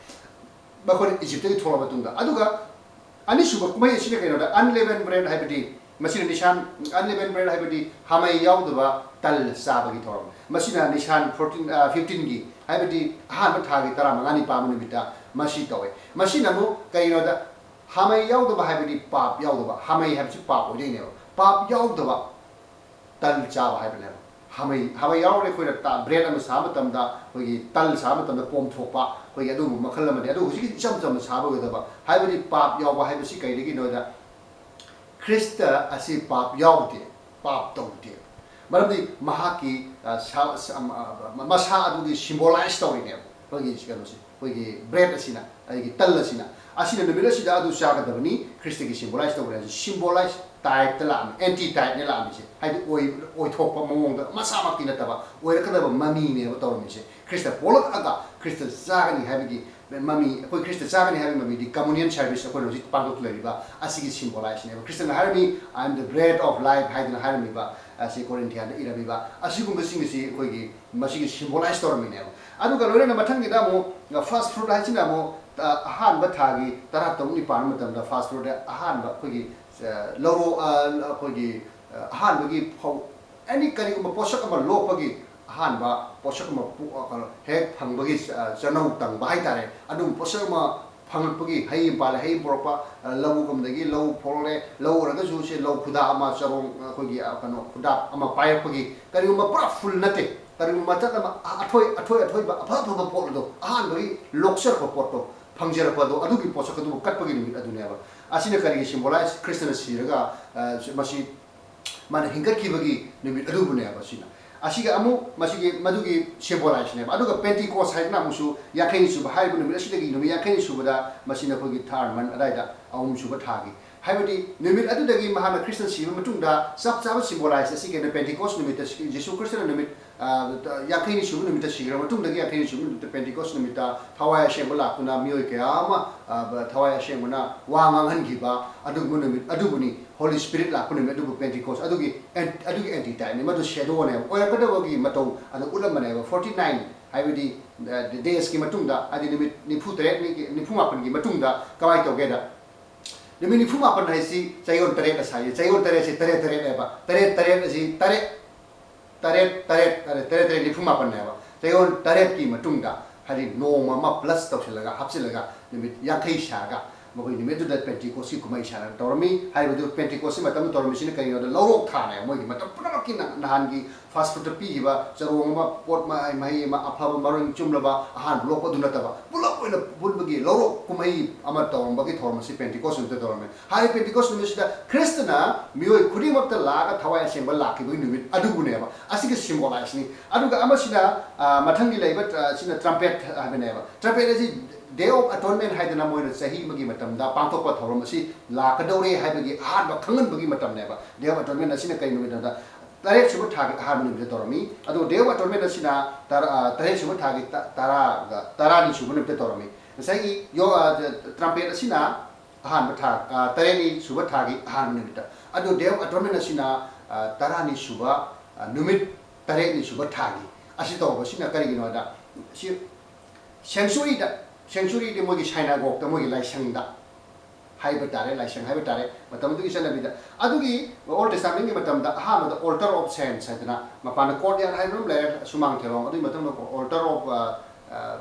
ꯃꯈꯣꯏꯅ ꯏꯖꯤꯞꯇꯒꯤ ꯊꯣꯛꯂꯛꯑ ꯃꯇꯨꯡꯗ꯫ ꯑꯗꯨꯒ ꯑꯅꯤꯁꯨꯕ ꯀꯨꯝꯍꯩ ꯑꯁꯤꯅ ꯀꯩꯅꯣꯗ unleavened bread ꯍꯥꯏꯕꯗꯤ, ꯃꯁꯤꯅ ꯅꯤꯁꯥꯟ, unleavened bread ꯍꯥꯏꯕꯗꯤ ꯍꯥꯃꯩ ꯌꯥꯎꯗꯕ ꯇꯜ ꯆꯥꯕꯒꯤ ꯊꯧꯔꯝ꯫ ꯃꯁꯤꯅ ꯅꯤꯁꯥꯟ fourteen, ꯑ, fifteen ꯒꯤ, ꯍꯥꯏꯕꯗꯤ ꯑꯍꯥꯟꯕ ꯊꯥꯒꯤ ꯇꯔꯥꯃꯉꯥꯅꯤ ꯄꯥꯟꯕ ꯅꯨꯃꯤꯠꯇ ꯃꯁꯤ ꯇꯧꯋꯦ꯫ ꯃꯁꯤꯅ ꯑꯃꯨꯛ ꯀꯩꯅꯣꯗ, ꯍꯥꯃꯩ ꯌꯥꯎꯗꯕ ꯍꯥꯏꯕꯗꯤ ꯄꯥꯞ ꯌꯥꯎꯗꯕ, ꯍꯥꯃꯩ ꯍꯥꯏꯕꯁꯤ ꯄꯥꯞ ꯑꯣꯏꯗꯣꯏꯅꯦꯕ꯫ ꯄꯥꯞ ꯌꯥꯎꯗꯕ ꯇꯜ ꯆꯥꯕ ꯍꯥꯏꯕꯅꯦꯕ꯫ ꯍꯥꯃꯩ, ꯍꯥꯃꯩ ꯌꯥꯎꯔꯒ ꯑꯩꯈꯣꯏꯅ ꯇ-, bread ꯑꯃ ꯁꯥꯕ ꯃꯇꯝꯗ, ꯑꯩꯈꯣꯏꯒꯤ ꯇꯜ ꯁꯥꯕ ꯃꯇꯝꯗ ꯄꯣꯝꯊꯣꯛꯄ, ꯑꯩꯈꯣꯏꯒꯤ ꯑꯗꯨꯒꯨꯝꯕ ꯃꯈꯜ ꯑꯃꯅꯤ꯫ ꯑꯗꯨ ꯍꯧꯖꯤꯛꯀꯤ ꯏꯆꯝ ꯆꯝꯅ ꯁꯥꯕ ꯑꯣꯏꯒꯗꯕ, ꯍꯥꯏꯕꯗꯤ ꯄꯥꯞ ꯌꯥꯎꯕ ꯍꯥꯏꯕꯁꯤ ꯀꯩꯗꯒꯤꯅꯣꯗ, ꯈ꯭ꯔꯤꯁꯇ ꯑꯁꯤ ꯄꯥꯞ ꯌꯥꯎꯗꯦ, ꯄꯥꯞ ꯇꯧꯗꯦ꯫ ꯃꯔꯝꯗꯤ ꯃꯍꯥꯛꯀꯤ, ꯑ, ꯁꯥ-, ꯁ-, ꯑꯝ, ꯑ, ꯃꯁꯥ ꯑꯗꯨꯗꯤ symbolize ꯇꯧꯔꯤꯅꯦꯕ, ꯑꯩꯈꯣꯏꯒꯤ ꯀꯩꯅꯣꯁꯦ, ꯑꯩꯈꯣꯏꯒꯤ bread ꯑꯁꯤꯅ, ꯑꯩꯒꯤ ꯇꯜ ꯑꯁꯤꯅ꯫ ꯑꯁꯤꯅ ꯅꯨꯃꯤꯠ ꯑꯁꯤꯗ ꯑꯗꯨ ꯆꯥꯒꯗꯕꯅꯤ, ꯈ꯭ꯔꯤꯁꯇꯒꯤ symbolize ꯇꯧꯕꯅꯦ ꯍꯥꯏꯁꯦ꯫ Symbolize type ꯇ ꯂꯥꯛꯑꯝꯃꯤ, anti type ꯅꯦ ꯂꯥꯛꯑꯝꯃꯤꯁꯦ, ꯍꯥꯏꯗꯤ ꯑꯣꯏ-, ꯑꯣꯏꯊꯣꯛꯄ ꯃꯑꯣꯡꯗ ꯃꯁꯥꯃꯛꯇꯤ ꯅꯠꯇꯕ, ꯑꯣꯏꯔꯛꯀꯗꯕ ꯃꯃꯤꯅꯦꯕ ꯇꯧꯔꯝꯃꯤꯁꯦ꯫ ꯈ꯭ꯔꯤꯁꯇ ꯄꯣꯛꯂꯛꯑꯒ ꯈ꯭ꯔꯤꯁꯇ ꯆꯥꯒꯅꯤ ꯍꯥꯏꯕꯒꯤ ꯃꯃꯤ, ꯑꯩꯈꯣꯏ ꯈ꯭ꯔꯤꯁꯇ ꯆꯥꯒꯅꯤ ꯍꯥꯏꯕꯒꯤ ꯃꯃꯤꯗꯤ communion service ꯑꯩꯈꯣꯏꯅ ꯍꯧꯖꯤꯛ ꯄꯥꯡꯊꯣꯛꯂꯤꯕ ꯑꯁꯤꯒꯤ symbolize ꯅꯦꯕ꯫ ꯈ꯭ꯔꯤꯁꯇꯅ ꯍꯥꯏꯔꯝꯃꯤ, "I am the bread of life" ꯍꯥꯏꯗꯅ ꯍꯥꯏꯔꯝꯃꯤꯕ, ꯑꯁꯤ ꯀꯣꯔꯤꯟꯊꯤꯌꯥꯗ ꯏꯔꯝꯃꯤꯕ ꯑꯁꯤꯒꯨꯝꯕꯁꯤꯡ ꯑꯁꯤ ꯑꯩꯈꯣꯏꯒꯤ ꯃꯁꯤꯒꯤ symbolize ꯇꯧꯔꯝꯃꯤꯅꯦꯕ꯫ ꯑꯗꯨꯒ ꯂꯣꯏꯅꯅ ꯃꯊꯪꯒꯤꯗ ꯑꯃꯨꯛ fast fruit ꯍꯥꯏꯁꯤꯅ ꯑꯃꯨꯛ, ꯑ, ꯑꯍꯥꯟꯕ ꯊꯥꯒꯤ ꯇꯔꯥ ꯇꯔꯨꯛꯅꯤ ꯄꯥꯟꯕ ꯃꯇꯝꯗ fast fruit ꯑꯍꯥꯟꯕ ꯑꯩꯈꯣꯏꯒꯤ, ꯑ, ꯂꯧꯔꯣ-, ꯑ, ꯑꯩꯈꯣꯏꯒꯤ, ꯑ, ꯑꯍꯥꯟꯕꯒꯤ ꯐꯧ, any ꯀꯔꯤꯒꯨꯝꯕ ꯄꯣꯠꯁꯛ ꯑꯃ ꯂꯣꯛꯄꯒꯤ ꯑꯍꯥꯟꯕ ꯄꯣꯠꯁꯛ ꯑꯃ ꯄꯨ-, ꯑ, ꯀꯩꯅꯣ, ꯍꯦꯛ ꯐꯪꯕꯒꯤ, ꯑ, ꯆꯅꯧ ꯇꯪꯕ ꯍꯥꯏꯇꯥꯔꯦ, ꯑꯗꯨꯒꯨꯝꯕ ꯄꯣꯠꯁꯛ ꯑꯃ ꯐꯪꯉꯛꯄꯒꯤ, ꯍꯩ ꯑꯃ ꯄꯥꯜꯂꯦ, ꯍꯩ ꯑꯃ ꯄꯨꯔꯛꯄ, ꯑ, ꯂꯧꯕꯨꯛ ꯑꯃꯗꯒꯤ ꯂꯧ ꯐꯣꯔꯛꯂꯦ, ꯂꯧ ꯑꯣꯏꯔꯒꯁꯨ ꯁꯦ ꯂꯧ ꯈꯨꯗꯥꯞ ꯑꯃ, ꯆꯔꯣꯡ, ꯑꯩꯈꯣꯏꯒꯤ, ꯑ, ꯀꯩꯅꯣ, ꯈꯨꯗꯥꯞ ꯑꯃ ꯄꯥꯏꯔꯛꯄꯒꯤ, ꯀꯔꯤꯒꯨꯝꯕ ꯄꯨꯔꯥ full ꯅꯠꯇꯦ, ꯀꯔꯤꯒꯨꯝꯕ ꯃꯇꯠ ꯑꯃ, ꯑ-, ꯑꯊꯣꯏ, ꯑꯊꯣꯏ, ꯑꯊꯣꯏꯕ, ꯑꯐ ꯑꯐꯕ ꯄꯣꯠ ꯑꯗꯣ, ꯑꯍꯥꯟꯕꯒꯤ ꯂꯣꯛꯆꯔꯛꯄ ꯄꯣꯠꯇꯣ, ꯐꯪꯖꯔꯛꯄ ꯑꯗꯣ, ꯑꯗꯨꯒꯤ ꯄꯣꯠꯁꯛ ꯑꯗꯨꯕꯨ ꯀꯠꯄꯒꯤ ꯅꯨꯃꯤꯠ ꯑꯗꯨꯅꯦꯕ꯫ ꯑꯁꯤꯅ ꯀꯔꯤꯒꯤ symbolize? ꯈ꯭ꯔꯤꯁꯇꯅ ꯁꯤꯔꯒ, ꯑ, ꯃꯁꯤ ꯃꯥꯅ ꯍꯤꯡꯒꯠꯈꯤꯕꯒꯤ ꯅꯨꯃꯤꯠ ꯑꯗꯨꯕꯨꯅꯦꯕ ꯁꯤꯅ꯫ ꯑꯁꯤꯒ ꯑꯃꯨꯛ ꯃꯁꯤꯒꯤ, ꯃꯗꯨꯒꯤ symbolize ꯅꯦꯕ꯫ ꯑꯗꯨꯒ Pentecost ꯍꯥꯏꯗꯅ ꯑꯃꯨꯛꯁꯨ ꯌꯥꯡꯈꯩꯅꯤ ꯁꯨꯕ, ꯍꯥꯏꯔꯤꯕ ꯅꯨꯃꯤꯠ ꯑꯁꯤꯗꯒꯤ ꯅꯨꯃꯤꯠ ꯌꯥꯡꯈꯩꯅꯤ ꯁꯨꯕꯗ ꯃꯁꯤꯅ ꯑꯩꯈꯣꯏꯒꯤ third month ꯑꯗꯥꯏꯗ, ꯑꯍꯨꯝ ꯁꯨꯕ ꯊꯥꯒꯤ, ꯍꯥꯏꯕꯗꯤ ꯅꯨꯃꯤꯠ ꯑꯗꯨꯗꯒꯤ ꯃꯍꯥꯛꯅ ꯈ꯭ꯔꯤꯁꯇ ꯁꯤꯕ ꯃꯇꯨꯡꯗ ꯆꯞ ꯆꯥꯕ symbolize ꯑꯁꯤ ꯀꯩꯅꯣ, Pentecost ꯅꯨꯃꯤꯠꯇ ꯁꯤ-, ꯖꯤꯁꯨ ꯈ꯭ꯔꯤꯁꯇꯅ ꯅꯨꯃꯤꯠ, ꯑ, ꯌꯥꯡꯈꯩꯅꯤ ꯁꯨꯕ ꯅꯨꯃꯤꯠꯇ ꯁꯤꯈ꯭ꯔꯕ ꯃꯇꯨꯡꯗꯒꯤ ꯌꯥꯡꯈꯩꯅꯤ ꯁꯨꯕ ꯅꯨꯃꯤꯠꯇ Pentecost ꯅꯨꯃꯤꯠꯇ ꯊꯋꯥꯏ ꯑꯁꯦꯡꯕ ꯂꯥꯛꯇꯨꯅ ꯃꯤꯑꯣꯏ ꯀꯌꯥ ꯑꯃ, ꯑ, ꯊꯋꯥꯏ ꯑꯁꯦꯡꯕꯅ ꯋꯥ ꯉꯥꯡꯍꯟꯈꯤꯕ ꯑꯗꯨꯒꯨꯝꯕ ꯅꯨꯃꯤꯠ ꯑꯗꯨꯕꯨꯅꯤ Holy Spirit ꯂꯥꯛꯄ ꯅꯨꯃꯤꯠ ꯑꯗꯨꯕꯨ Pentecost ꯑꯗꯨꯒꯤ ꯑꯦꯟ-, ꯑꯗꯨꯒꯤ antitype ꯅꯤ, ꯃꯗꯨ shadow ꯅꯦꯕ꯫ ꯑꯣꯏꯔꯛꯀꯗꯕꯒꯤ ꯃꯇꯧ ꯑꯗꯨ ꯎꯠꯂꯝꯕꯅꯦꯕ꯫ Forty nine ꯍꯥꯏꯕꯗꯤ, ꯑ, days ꯀꯤ ꯃꯇꯨꯡꯗ, ꯍꯥꯏꯗꯤ ꯅꯨꯃꯤꯠ ꯅꯤꯐꯨ ꯇꯔꯦꯠꯅꯤꯒꯤ, ꯅꯤꯐꯨ ꯃꯥꯄꯟꯒꯤ ꯃꯇꯨꯡꯗ ꯀꯃꯥꯏꯅ ꯇꯧꯒꯦꯗ, ꯅꯨꯃꯤꯠ ꯅꯤꯐꯨ ꯃꯥꯄꯟ ꯍꯥꯏꯁꯤ ꯆꯌꯣꯜ ꯇꯔꯦꯠ ꯑꯁꯥꯏ, ꯆꯌꯣꯜ ꯇꯔꯦꯠꯁꯤ ꯇꯔꯦꯠ ꯇꯔꯦꯠꯅꯦꯕ꯫ ꯇꯔꯦꯠ ꯇꯔꯦꯠ ꯑꯁꯤ ꯇꯔꯦꯠ, ꯇꯔꯦꯠ, ꯇꯔꯦꯠ, ꯇꯔꯦꯠ, ꯇꯔꯦꯠ, ꯅꯤꯐꯨ ꯃꯥꯄꯟꯅꯦꯕ꯫ ꯆꯌꯣꯜ ꯇꯔꯦꯠꯀꯤ ꯃꯇꯨꯡꯗ, ꯍꯥꯏꯗꯤ ꯅꯣꯡꯃ ꯑꯃ plus ꯇꯧꯁꯤꯜꯂꯒ, ꯍꯥꯞꯆꯤꯜꯂꯒ, ꯅꯨꯃꯤꯠ ꯌꯥꯡꯈꯩ ꯁꯥꯔꯒ, ꯃꯈꯣꯏ ꯅꯨꯃꯤꯠꯇꯨꯗ Pentecost ꯀꯤ ꯀꯨꯝꯍꯩ ꯁꯥꯟꯅ ꯇꯧꯔꯝꯃꯤ꯫ ꯍꯥꯏꯔꯤꯕꯗꯨ Pentecost ꯀꯤ ꯃꯇꯝꯗ ꯇꯧꯔꯝꯃꯤꯁꯤꯅ ꯀꯔꯤꯒꯤꯅꯣꯗ, ꯂꯧꯔꯣꯛ ꯊꯥꯅꯦꯕ꯫ ꯃꯣꯏꯒꯤ ꯃꯇꯝ ꯄꯨꯝꯅꯃꯛꯀꯤ ꯅ-, ꯅꯍꯥꯟꯒꯤ fast food ꯇ ꯄꯤꯈꯤꯕ ꯆꯔꯣꯡ ꯑꯃ, ꯄꯣꯠ ꯃꯍꯩ, ꯃꯍꯩ ꯑꯃ, ꯑꯐꯕ ꯃꯔꯣꯏ ꯆꯨꯝꯂꯕ ꯑꯍꯥꯟꯕ ꯂꯣꯛꯄ ꯑꯗꯨ ꯅꯠꯇꯕ, ꯄꯨꯂꯞ ꯑꯣꯏꯅ ꯄꯨꯟꯕꯒꯤ ꯂꯧꯔꯣꯛ ꯀꯨꯝꯍꯩ ꯑꯃ ꯇꯧꯔꯝꯕꯒꯤ ꯊꯧꯔꯝ ꯑꯁꯤ Pentecost ꯅꯨꯃꯤꯠꯇ ꯇꯧꯔꯝꯃꯦ꯫ ꯍꯥꯏꯔꯤꯕ Pentecost ꯅꯨꯃꯤꯠꯁꯤꯗ ꯈ꯭ꯔꯤꯁꯇꯅ ꯃꯤꯑꯣꯏ ꯈꯨꯗꯤꯡꯃꯛꯇ ꯂꯥꯛꯑꯒ ꯊꯋꯥꯏ ꯑꯁꯦꯡꯕ ꯂꯥꯛꯈꯤꯕꯒꯤ ꯅꯨꯃꯤꯠ ꯑꯗꯨꯕꯨꯅꯦꯕ꯫ ꯑꯁꯤꯒꯤ symbolize ꯅꯤ꯫ ꯑꯗꯨꯒ ꯑꯃꯁꯤꯅ, ꯑ, ꯃꯊꯪꯒꯤ ꯂꯩꯕ, ꯑ, ꯁꯤꯅ trumpet ꯍꯥꯏꯕꯅꯦꯕ꯫ Trumpet ꯑꯁꯤ Day of Atonement ꯍꯥꯏꯗꯅ ꯃꯣꯏꯅ ꯆꯍꯤ ꯑꯃꯒꯤ ꯃꯇꯝꯗ ꯄꯥꯡꯊꯣꯛꯄ ꯊꯧꯔꯝ ꯑꯁꯤ ꯂꯥꯛꯀꯗꯧꯔꯦ ꯍꯥꯏꯕꯒꯤ ꯑꯍꯥꯟꯕ ꯈꯪꯍꯟꯕꯒꯤ ꯃꯇꯝꯅꯦꯕ꯫ Day of Atonement ꯑꯁꯤꯅ ꯀꯔꯤ ꯅꯨꯃꯤꯠ ꯍꯥꯏꯕꯗ, ꯇꯔꯦꯠ ꯁꯨꯕ ꯊꯥꯒꯤ ꯑꯍꯥꯟꯕ ꯅꯨꯃꯤꯠꯇ ꯇꯧꯔꯝꯃꯤ꯫ ꯑꯗꯨꯒ Day of Atonement ꯑꯁꯤꯅ ꯇꯔꯥ-, ꯑ, ꯇꯔꯦꯠ ꯁꯨꯕ ꯊꯥꯒꯤ ꯇ-, ꯇꯔꯥꯒ, ꯇꯔꯥꯅꯤ ꯁꯨꯕ ꯅꯨꯃꯤꯠꯇ ꯇꯧꯔꯝꯃꯤ꯫ ꯉꯁꯥꯏꯒꯤ ꯌꯣ-, ꯑ, trumpet ꯑꯁꯤꯅ ꯑꯍꯥꯟꯕ ꯊꯥ, ꯑ, ꯇꯔꯦꯠꯅꯤ ꯁꯨꯕ ꯊꯥꯒꯤ ꯑꯍꯥꯟꯕ ꯅꯨꯃꯤꯠꯇ꯫ ꯑꯗꯨ Day of Atonement ꯑꯁꯤꯅ, ꯑ, ꯇꯔꯥꯅꯤ ꯁꯨꯕ, ꯑ, ꯅꯨꯃꯤꯠ ꯇꯔꯦꯠꯅꯤ ꯁꯨꯕ ꯊꯥꯒꯤ꯫ ꯑꯁꯤ ꯇꯧꯕꯁꯤꯅ ꯀꯔꯤꯒꯤꯅꯣ ꯍꯥꯏꯗ, ꯁꯤ sanctuary ꯗ, sanctuary ꯗꯤ ꯃꯣꯏꯒꯤ synagogue ꯇ, ꯃꯣꯏꯒꯤ ꯂꯥꯏꯁꯪꯗ ꯍꯥꯏꯕ ꯇꯥꯔꯦ, ꯂꯥꯏꯁꯪ ꯍꯥꯏꯕ ꯇꯥꯔꯦ, ꯃꯇꯝ ꯑꯗꯨꯒꯤ ꯆꯠꯅꯕꯤꯗ꯫ ꯑꯗꯨꯒꯤ Old Testament ꯀꯤ ꯃꯇꯝꯗ ꯑꯍꯥꯟꯕꯗ Altar of Saints ꯍꯥꯏꯗꯅ ꯃꯄꯥꯟꯗ courtyard ꯍꯥꯏꯕ ꯑꯃ ꯂꯩꯔꯦ, ꯁꯨꯃꯥꯡ ꯊꯦꯂꯣꯡ, ꯑꯗꯨꯒꯤ ꯃꯇꯨꯡꯗ Altar of, ꯑ, ꯑ,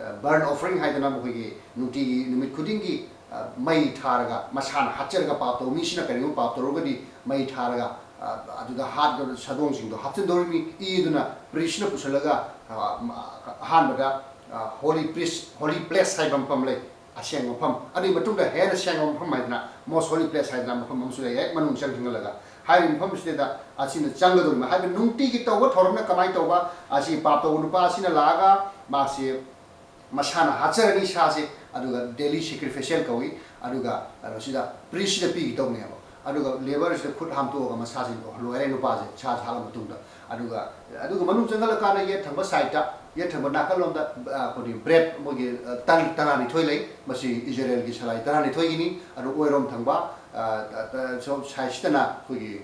ꯑ, Burnt Offering ꯍꯥꯏꯗꯅ ꯃꯈꯣꯏꯒꯤ ꯅꯨꯡꯇꯤꯒꯤ ꯅꯨꯃꯤꯠ ꯈꯨꯗꯤꯡꯒꯤ, ꯑ, ꯃꯩ ꯊꯥꯔꯒ, ꯃꯁꯥꯅ ꯍꯥꯠꯆꯔꯒ, ꯄꯥꯞ ꯇꯧꯕ ꯃꯤꯁꯤꯅ ꯀꯔꯤꯒꯨꯝꯕ ꯄꯥꯞ ꯇꯧꯔꯒꯗꯤ ꯃꯩ ꯊꯥꯔꯒ, ꯑ, ꯑꯗꯨꯗ ꯍꯥꯠꯂꯒ ꯁꯥꯗꯣꯡꯁꯤꯡꯗꯣ ꯍꯥꯞꯆꯤꯟꯗꯧꯔꯤꯕꯅꯤ꯫ ꯏꯗꯨꯅ priest ꯅ ꯄꯨꯁꯤꯜꯂꯒ, ꯑ, ꯃ-, ꯑꯍꯥꯟꯕꯗ, ꯑ, holy priest, holy place ꯍꯥꯏꯕ ꯃꯐꯝ ꯂꯩ, ꯑꯁꯦꯡꯕ ꯃꯐꯝ꯫ ꯑꯗꯨꯒꯤ ꯃꯇꯨꯡꯗ ꯍꯦꯟꯅ ꯁꯦꯡꯕ ꯃꯐꯝ ꯍꯥꯏꯗꯅ most holy place ꯍꯥꯏꯗꯅ ꯃꯐꯝ ꯑꯃꯁꯨ ꯂꯩ, ꯍꯦꯛ ꯃꯅꯨꯡ ꯆꯪ ꯆꯪꯍꯜꯂꯒ꯫ ꯍꯥꯏꯔꯤꯕ ꯃꯐꯝꯁꯤꯗ ꯑꯁꯤꯅ ꯆꯪꯒꯗꯧꯔꯤꯕ ꯍꯥꯏꯕ ꯅꯨꯡꯇꯤꯒꯤ ꯇꯧꯕ ꯊꯧꯔꯝꯅ ꯀꯃꯥꯏꯅ ꯇꯧꯕ? ꯑꯁꯤ ꯄꯥꯞ ꯇꯧꯕ ꯅꯨꯄꯥ ꯑꯁꯤꯅ ꯂꯥꯛꯑꯒ ꯃꯥꯁꯤ ꯃꯁꯥꯅ ꯍꯥꯠꯆꯔꯅꯤ ꯁꯥꯁꯦ, ꯑꯗꯨꯒ daily sacrificial ꯀꯧꯏ꯫ ꯑꯗꯨꯒ ꯀꯩꯅꯣꯁꯤꯗ priest ꯁꯤꯗ ꯄꯤꯒꯗꯧꯅꯦꯕ꯫ ꯑꯗꯨꯒ laver ꯁꯤꯗ ꯈꯨꯠ ꯍꯥꯝꯇꯣꯛꯑꯒ ꯃꯁꯥꯁꯦ ꯂꯣꯏꯔꯦ ꯅꯨꯄꯥꯁꯦ ꯁꯥ ꯍꯥꯠꯂ ꯃꯇꯨꯡꯗ꯫ ꯑꯗꯨꯒ ꯑꯗꯨꯒ ꯃꯅꯨꯡ ꯆꯪꯍꯜꯂꯀꯥꯟꯗ ꯌꯦꯠ ꯊꯪꯕ side ꯇ, ꯌꯦꯠ ꯊꯪꯕ ꯅꯥꯀꯜꯂꯣꯝꯗ ꯑꯩꯈꯣꯏꯒꯤ bread ꯃꯣꯏꯒꯤ ꯇꯟ ꯇꯔꯥꯅꯤꯊꯣꯏ ꯂꯩ꯫ ꯃꯁꯤ ꯏꯖꯔꯦꯜꯒꯤ ꯁꯂꯥꯏ ꯇꯔꯥꯅꯤꯊꯣꯏꯒꯤꯅꯤ꯫ ꯑꯗꯨ ꯑꯣꯏꯔꯣꯝ ꯊꯪꯕ side ꯁꯤꯗꯅ ꯑꯩꯈꯣꯏꯒꯤ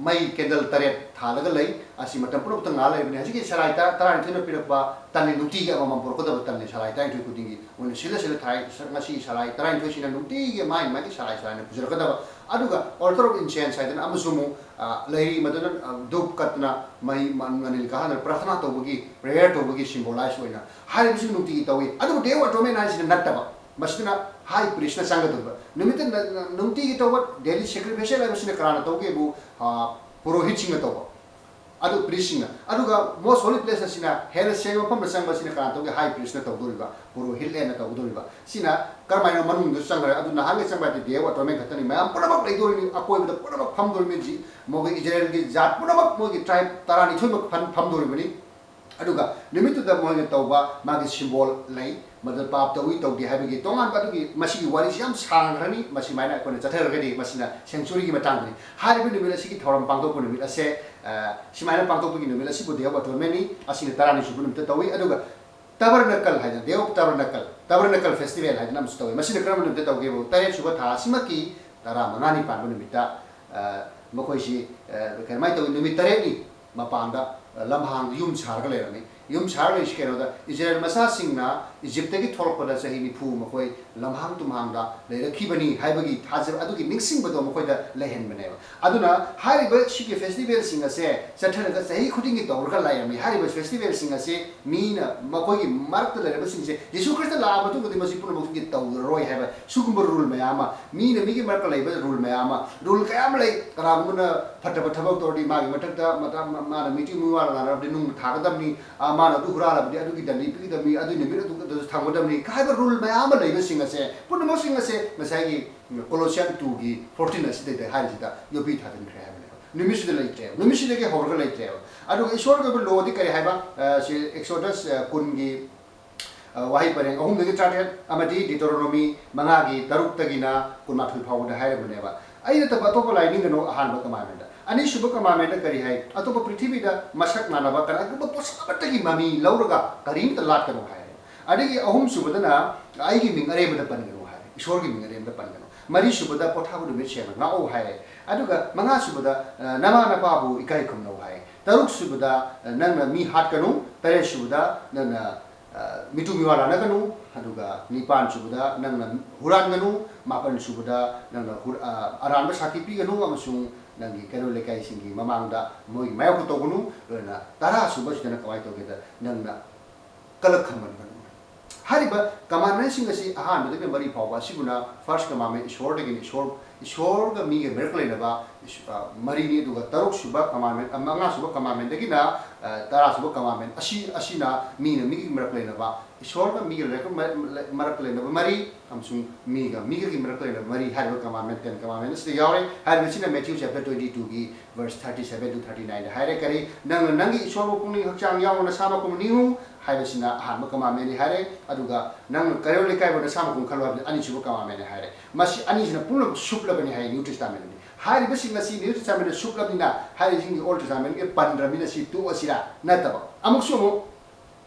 ꯃꯩ candle ꯇꯔꯦꯠ ꯊꯥꯜꯂꯒ ꯂꯩ꯫ ꯑꯁꯤ ꯃꯇꯝ ꯄꯨꯝꯅꯃꯛꯇ ꯉꯥꯜ ꯂꯩꯕꯅꯤ꯫ ꯍꯧꯖꯤꯛꯀꯤ ꯁꯂꯥꯏ ꯇꯔꯥ ꯇꯔꯥꯅꯤꯊꯣꯏꯅ ꯄꯤꯔꯛꯄ ꯇꯟꯅꯤ, ꯅꯨꯡꯇꯤꯒꯤ ꯑꯃꯃꯝ ꯄꯨꯔꯛꯀꯗꯕ ꯇꯟꯅꯤ꯫ ꯁꯂꯥꯏ ꯇꯔꯥꯅꯤꯊꯣꯏ ꯈꯨꯗꯤꯡꯒꯤ ꯃꯣꯏꯅ ꯁꯤꯜꯂ ꯁꯤꯜꯂ ꯊꯥꯏ꯫ ꯉꯁꯤ ꯁꯂꯥꯏ ꯇꯔꯥꯅꯤꯊꯣꯏꯁꯤꯅ ꯅꯨꯡꯇꯤꯒꯤ ꯃꯥꯒꯤ ꯃꯥꯒꯤ ꯁꯂꯥꯏ ꯁꯂꯥꯏꯅ ꯄꯨꯖꯔꯛꯀꯗꯕ꯫ ꯑꯗꯨꯒ altar of incense ꯍꯥꯏꯗꯅ ꯑꯃꯁꯨ ꯑꯃꯨꯛ ꯂꯩꯔꯤ꯫ ꯃꯗꯨꯅ ꯙꯨꯞ ꯀꯠꯇꯅ ꯃꯩ ꯃꯅꯤꯜ ꯀꯥꯍꯟꯗꯅ ꯄ꯭ꯔꯥꯊꯅꯥ ꯇꯧꯕꯒꯤ, prayer ꯇꯧꯕꯒꯤ symbolize ꯑꯣꯏꯅ ꯍꯥꯏꯔꯤꯕꯁꯤ ꯅꯨꯡꯇꯤꯒꯤ ꯇꯧꯏ꯫ ꯑꯗꯨꯕꯨ Day of Atonement ꯍꯥꯏꯁꯤꯅ ꯅꯠꯇꯕ꯫ ꯃꯁꯤꯗꯅ high priest ꯅ ꯆꯪꯒꯗꯧꯔꯤꯕ꯫ ꯅꯨꯃꯤꯠꯇ ꯅ-, ꯅ-, ꯅꯨꯡꯇꯤꯒꯤ ꯇꯧꯕ daily sacrificial ꯍꯥꯏꯕꯁꯤꯅ ꯀꯅꯥꯅ ꯇꯧꯒꯦꯕꯨ, ꯑ, ꯄꯨꯔꯣꯍꯤꯠꯁꯤꯡꯅ ꯇꯧꯕ꯫ ꯑꯗꯨ priest ꯁꯤꯡꯅ꯫ ꯑꯗꯨꯒ most holy place ꯑꯁꯤꯅ ꯍꯦꯟꯅ ꯁꯦꯡꯕ ꯃꯐꯝꯗ ꯆꯪꯕꯁꯤꯅ ꯀꯅꯥꯅ ꯇꯧꯒꯦ? High priest ꯅ ꯇꯧꯗꯧꯔꯤꯕ, ꯄꯨꯔꯣꯍꯤꯠ ꯂꯦꯟꯅ ꯇꯧꯒꯗꯧꯔꯤꯕ꯫ ꯁꯤꯅ ꯀꯔꯝꯍꯥꯏꯅ ꯃꯅꯨꯡꯗ ꯆꯪꯈ꯭ꯔꯦ? ꯑꯗꯨ ꯅꯍꯥꯟꯒꯤ ꯆꯪꯕ ꯍꯥꯏꯗꯤ Day of Atonement ꯈꯛꯇꯅꯤ꯫ ꯃꯌꯥꯝ ꯄꯨꯝꯅꯃꯛ ꯂꯩꯗꯣꯔꯤꯅꯤ, ꯑꯀꯣꯏꯕꯗ ꯄꯨꯝꯅꯃꯛ ꯐꯝꯗꯣꯔꯤꯕꯅꯤ꯫ ꯖꯤ-, ꯃꯈꯣꯏ ꯏꯖꯔꯦꯜꯒꯤ ꯖꯥꯠ ꯄꯨꯝꯅꯃꯛ ꯃꯣꯏꯒꯤ tribe ꯇꯔꯥꯅꯤꯊꯣꯏꯃꯛ ꯐꯝ-, ꯐꯝꯗꯣꯔꯤꯕꯅꯤ꯫ ꯑꯗꯨꯒ ꯅꯨꯃꯤꯠꯇꯨꯗ ꯃꯣꯏꯅ ꯇꯧꯕ ꯃꯥꯒꯤ symbol ꯂꯩ꯫ ꯃꯗꯨ ꯄꯥꯞ ꯇꯧꯏ ꯇꯧꯗꯦ ꯍꯥꯏꯕꯒꯤ ꯇꯣꯉꯥꯟꯕ, ꯑꯗꯨꯒꯤ ꯃꯁꯤꯒꯤ ꯋꯥꯔꯤꯁꯤ ꯌꯥꯝ ꯁꯥꯡꯈ꯭ꯔꯅꯤ꯫ ꯃꯁꯤꯃꯥꯏꯅ ꯑꯩꯈꯣꯏꯅ ꯆꯠꯊꯔꯒꯗꯤ ꯃꯁꯤꯅ sanctuary ꯒꯤ ꯃꯇꯥꯡꯗꯅꯤ꯫ ꯍꯥꯏꯔꯤꯕ ꯅꯨꯃꯤꯠ ꯑꯁꯤꯒꯤ ꯊꯧꯔꯝ ꯄꯥꯡꯊꯣꯛꯄ ꯅꯨꯃꯤꯠ ꯑꯁꯦ, ꯑ, ꯁꯨꯃꯥꯏꯅ ꯄꯥꯡꯊꯣꯛꯄꯒꯤ ꯅꯨꯃꯤꯠ ꯑꯁꯤꯕꯨ Day of Atonement ꯅꯤ꯫ ꯑꯁꯤꯅ ꯇꯔꯥꯅꯤ ꯁꯨꯕ ꯅꯨꯃꯤꯠꯇ ꯇꯧꯏ꯫ ꯑꯗꯨꯒ Tabernacle ꯍꯥꯏꯅ, Day of Tabernacle, Tabernacle Festival ꯍꯥꯏꯗꯅ ꯑꯃꯁꯨ ꯇꯧꯏ꯫ ꯃꯁꯤꯅ ꯀꯔꯝꯕ ꯅꯨꯃꯤꯠꯇ ꯇꯧꯒꯦꯕꯨ? ꯇꯔꯦꯠ ꯁꯨꯕ ꯊꯥ ꯑꯁꯤꯃꯛꯀꯤ ꯇꯔꯥꯃꯉꯥꯅꯤ ꯄꯥꯟꯕ ꯅꯨꯃꯤꯠꯇ, ꯑ, ꯃꯈꯣꯏꯁꯤ, ꯑ, ꯀꯔꯝꯍꯥꯏꯅ ꯇꯧꯏ? ꯅꯨꯃꯤꯠ ꯇꯔꯦꯠꯅꯤ ꯃꯄꯥꯟꯗ, ꯑ, ꯂꯝꯍꯥꯡꯗ ꯌꯨꯝ ꯁꯥꯔꯒ ꯂꯩꯔꯝꯃꯤ꯫ ꯌꯨꯝ ꯁꯥꯔꯒ ꯂꯩꯔꯤꯁꯤ ꯀꯩꯅꯣꯗ, ꯏꯖꯔꯦꯜ ꯃꯆꯥꯁꯤꯡꯅ ꯏꯖꯤꯞꯇꯒꯤ ꯊꯣꯛꯂꯛꯄꯗ ꯆꯍꯤ ꯅꯤꯐꯨ ꯃꯈꯣꯏ ꯂꯝꯍꯥꯡ ꯇꯨꯝꯍꯥꯡꯗ ꯂꯩꯔꯛꯈꯤꯕꯅꯤ ꯍꯥꯏꯕꯒꯤ ꯊꯥꯖꯕ, ꯑꯗꯨꯒꯤ ꯅꯤꯡꯁꯤꯡꯕꯗꯣ ꯃꯈꯣꯏꯗ ꯂꯩꯍꯟꯕꯅꯦꯕ꯫ ꯑꯗꯨꯅ ꯍꯥꯏꯔꯤꯕ ꯁꯤꯒꯤ festival ꯁꯤꯡ ꯑꯁꯦ ꯆꯠꯊꯔꯒ ꯆꯍꯤ ꯈꯨꯗꯤꯡꯒꯤ ꯇꯧꯔꯒ ꯂꯩꯔꯝꯃꯤ꯫ ꯍꯥꯏꯔꯤꯕ festival ꯁꯤꯡ ꯑꯁꯦ ꯃꯤꯅ, ꯃꯈꯣꯏꯒꯤ ꯃꯔꯛꯇ ꯂꯩꯔꯕꯁꯤꯡꯁꯦ, ꯖꯤꯁꯨ ꯈ꯭ꯔꯤꯁꯇ ꯂꯥꯛꯑ ꯃꯇꯨꯡꯗꯗꯤ ꯃꯁꯤ ꯄꯨꯝꯅꯃꯛꯁꯤꯡꯁꯦ ꯇꯧꯔꯔꯣꯏ ꯍꯥꯏꯕ ꯁꯤꯒꯨꯝꯕ rule ꯃꯌꯥꯝ ꯑꯃ, ꯃꯤꯅ ꯃꯤꯒꯤ ꯃꯔꯛꯇ ꯂꯩꯕ rule ꯃꯌꯥꯝ ꯑꯃ, rule ꯀꯌꯥ ꯑꯃ ꯂꯩ꯫ ꯀꯅꯥꯒꯨꯝꯕꯅ ꯐꯠꯇꯕ ꯊꯕꯛ ꯇꯧꯔꯗꯤ ꯃꯥꯒꯤ ꯃꯊꯛꯇ ꯃꯇ-, ꯃꯥꯅ ꯃꯤꯇꯤꯡ ꯃꯤꯋꯥ ꯂꯥꯟꯅꯔꯕꯗꯤ ꯅꯨꯡ ꯊꯥꯒꯗꯕꯅꯤ, ꯑ, ꯃꯥꯅ ꯑꯗꯨ ꯍꯨꯔꯥꯜꯂꯕꯗꯤ ꯑꯗꯨꯒꯤ ꯗꯟꯗꯤ ꯄꯤꯒꯗꯕꯅꯤ, ꯑꯗꯨ ꯅꯨꯃꯤꯠ ꯑꯗꯨ, ꯑꯗꯨꯁꯨ ꯊꯝꯒꯗꯕꯅꯤ ꯍꯥꯏꯕ rule ꯃꯌꯥꯝ ꯑꯃ ꯂꯩꯕꯁꯤꯡ ꯑꯁꯦ, ꯄꯨꯝꯅꯃꯛꯁꯤꯡ ꯑꯁꯦ ꯉꯁꯥꯏꯒꯤ Colossians two ꯒꯤ fourteen ꯑꯁꯤꯗꯩꯗ ꯍꯥꯏꯔꯤꯁꯤꯗ ꯌꯣꯠꯄꯤ ꯊꯥꯖꯤꯟꯈ꯭ꯔꯦ ꯍꯥꯏꯕꯅꯦꯕ꯫ ꯅꯨꯃꯤꯠꯁꯤꯗ ꯂꯩꯇ꯭ꯔꯦꯕ, ꯅꯨꯃꯤꯠꯁꯤꯗꯒꯤ ꯍꯧꯔꯒ ꯂꯩꯇ꯭ꯔꯦꯕ꯫ ꯑꯗꯨꯒ ꯏꯁꯣꯔꯒꯤ ꯑꯣꯏꯕ law ꯗꯤ ꯀꯔꯤ ꯍꯥꯏꯕ? ꯑ, ꯁꯤ Exodus, ꯑ, ꯀꯨꯟꯒꯤ ꯑ, ꯋꯥꯍꯩ ꯄꯔꯦꯡ ꯑꯍꯨꯝꯗꯒꯤ ꯇꯔꯥꯇꯔꯦꯠ ꯑꯃꯗꯤ Deuteronomy ꯃꯉꯥꯒꯤ ꯇꯔꯨꯛꯇꯒꯤꯅ ꯀꯨꯟꯃꯥꯊꯣꯏ ꯐꯥꯎꯕꯗ ꯍꯥꯏꯔꯕꯅꯦꯕ꯫ "ꯑꯩ ꯅꯠꯇꯕ ꯑꯇꯣꯞꯄ ꯂꯥꯏ ꯅꯤꯡꯒꯅꯨ" ꯑꯍꯥꯟꯕ commandment꯫ ꯑꯅꯤꯁꯨꯕ commandment ꯀꯔꯤ ꯍꯥꯏ? "ꯑꯇꯣꯞꯄ ꯄ꯭ꯔꯤꯊꯤꯕꯤꯗ ꯃꯁꯛ ꯃꯥꯟꯅꯕ ꯀꯅꯥꯒꯨꯝꯕ ꯄꯣꯠꯁꯛ ꯑꯃꯠꯇꯒꯤ ꯃꯃꯤ ꯂꯧꯔꯒ ꯀꯔꯤꯝꯇ ꯂꯥꯠꯀꯅꯨ" ꯍꯥꯏꯔꯦ꯫ ꯑꯗꯒꯤ ꯑꯍꯨꯝꯁꯨꯕꯗꯅ "ꯑꯩꯒꯤ ꯃꯤꯡ ꯑꯔꯦꯝꯕꯗ ꯄꯟꯒꯅꯨ" ꯍꯥꯏꯔꯦ, ꯏꯁꯣꯔꯒꯤ ꯃꯤꯡ ꯑꯔꯦꯝꯕꯗ ꯄꯟꯒꯅꯨ꯫ ꯃꯔꯤꯁꯨꯕꯗ "ꯄꯣꯊꯥꯕ ꯅꯨꯃꯤꯠ ꯁꯦꯡꯅ ꯉꯥꯛꯎ" ꯍꯥꯏꯔꯦ꯫ ꯑꯗꯨꯒ ꯃꯉꯥꯁꯨꯕꯗ, ꯑ, "ꯅꯃꯥ ꯅꯄꯥꯕꯨ ꯏꯀꯥꯏ ꯈꯨꯝꯅꯧ" ꯍꯥꯏ꯫ ꯇꯔꯨꯛꯁꯨꯕꯗ, ꯑ, "ꯅꯪꯅ ꯃꯤ ꯍꯥꯠꯀꯅꯨ"꯫ ꯇꯔꯦꯠꯁꯨꯕꯗ ꯅꯪꯅ, ꯑ, ꯃꯤꯇꯨ ꯃꯤꯋꯥ ꯂꯥꯟꯅꯒꯅꯨ꯫ ꯑꯗꯨꯒ ꯅꯤꯄꯥꯟꯁꯨꯕꯗ ꯅꯪꯅ ꯍꯨꯔꯥꯟꯒꯅꯨ꯫ ꯃꯥꯄꯟꯁꯨꯕꯗ ꯅꯪꯅ ꯍꯨꯔ-, ꯑ, ꯑꯔꯥꯟꯕ ꯁꯥꯈꯤ ꯄꯤꯒꯅꯨ ꯑꯃꯁꯨꯡ ꯅꯪꯒꯤ ꯀꯩꯔꯣꯜ ꯂꯩꯀꯥꯏꯁꯤꯡꯒꯤ ꯃꯃꯥꯡꯗ ꯃꯣꯏꯒꯤ ꯃꯥꯌꯣꯛꯇ ꯇꯧꯒꯅꯨ꯫ ꯂꯣꯏꯅ ꯇꯔꯥꯁꯨꯕꯁꯤꯗꯅ ꯀꯃꯥꯏꯅ ꯇꯧꯒꯦꯗ, ꯅꯪꯅ ꯀꯂꯛ ꯈꯝꯕꯟꯒꯅꯨ꯫ ꯍꯥꯏꯔꯤꯕ commandmentꯁꯤꯡ ꯑꯁꯤ ꯑꯍꯥꯟꯕꯗꯒꯤ ꯃꯔꯤ ꯐꯥꯎꯕ ꯑꯁꯤꯕꯨꯅ first commandment, ꯏꯁꯣꯔꯗꯒꯤꯅꯤ, ꯏꯁꯣꯔ, ꯏꯁꯣꯔꯒ ꯃꯤꯒ ꯃꯔꯛ ꯂꯩꯅꯕ ꯏꯁ-, ꯑ, ꯃꯔꯤꯅꯤ꯫ ꯑꯗꯨꯒ ꯇꯔꯨꯛꯁꯨꯕ commandment, ꯑ, ꯃꯉꯥꯁꯨꯕ commandmentꯗꯒꯤꯅ, ꯑ, ꯇꯔꯥꯁꯨꯕ commandment ꯑꯁꯤ, ꯑꯁꯤꯅ ꯃꯤꯅ ꯃꯤꯒꯤ ꯃꯔꯛ ꯂꯩꯅꯕ, ꯏꯁꯣꯔꯒ ꯃꯤꯒ ꯂꯩꯔꯛ-, ꯃ-, ꯃ-, ꯃꯔꯛꯇ ꯂꯩꯅꯕ ꯃꯔꯤ ꯑꯃꯁꯨꯡ ꯃꯤꯒ ꯃꯤꯒꯒꯤ ꯃꯔꯛꯇ ꯂꯩꯅꯕ ꯃꯔꯤ ꯍꯥꯏꯔꯤꯕ commandment, ten commandment ꯑꯁꯤꯗ ꯌꯥꯎꯔꯦ꯫ ꯍꯥꯏꯔꯤꯕꯁꯤꯅ Matthew chapter twenty twoꯒꯤ verse thirty seven to thirty nineꯗ ꯍꯥꯏꯔꯦ꯫ ꯀꯔꯤ? "ꯅꯪꯅ ꯅꯪꯒꯤ ꯏꯁꯣꯔꯕꯨ ꯄꯨꯛꯅꯤꯡ ꯍꯛꯆꯥꯡ ꯌꯥꯎꯅ ꯅꯁꯥꯃꯛꯄꯨ ꯅꯤꯡꯉꯨ" ꯍꯥꯏꯕꯁꯤꯅ ꯑꯍꯥꯟꯕ commandmentꯅꯤ ꯍꯥꯏꯔꯦ꯫ ꯑꯗꯨꯒ "ꯅꯪꯅ ꯀꯩꯔꯣꯜ ꯂꯩꯀꯥꯏꯕꯨ ꯅꯁꯥꯃꯛꯀꯨꯝ ꯈꯜꯂꯨ" ꯍꯥꯏꯕꯁꯤꯅ ꯑꯅꯤꯁꯨꯕ commandmentꯅꯤ ꯍꯥꯏꯔꯦ꯫ ꯃꯁꯤ ꯑꯅꯤꯁꯤꯅ ꯄꯨꯝꯅꯃꯛ ꯁꯨꯞꯂꯕꯅꯤ ꯍꯥꯏ New Testamentꯗꯤ꯫ ꯍꯥꯏꯔꯤꯕꯁꯤꯡ ꯑꯁꯤ New Testamentꯅ ꯁꯨꯞꯂꯕꯅꯤꯅ ꯍꯥꯏꯔꯤꯕꯁꯤꯡꯒꯤ Old Testamentꯒꯤ ꯄꯟꯗ꯭ꯔꯕꯅꯤꯅ ꯁꯤ ꯇꯣꯛꯑꯁꯤꯔꯥ? ꯅꯠꯇꯕ꯫ ꯑꯃꯨꯛꯁꯨ ꯑꯃꯨꯛ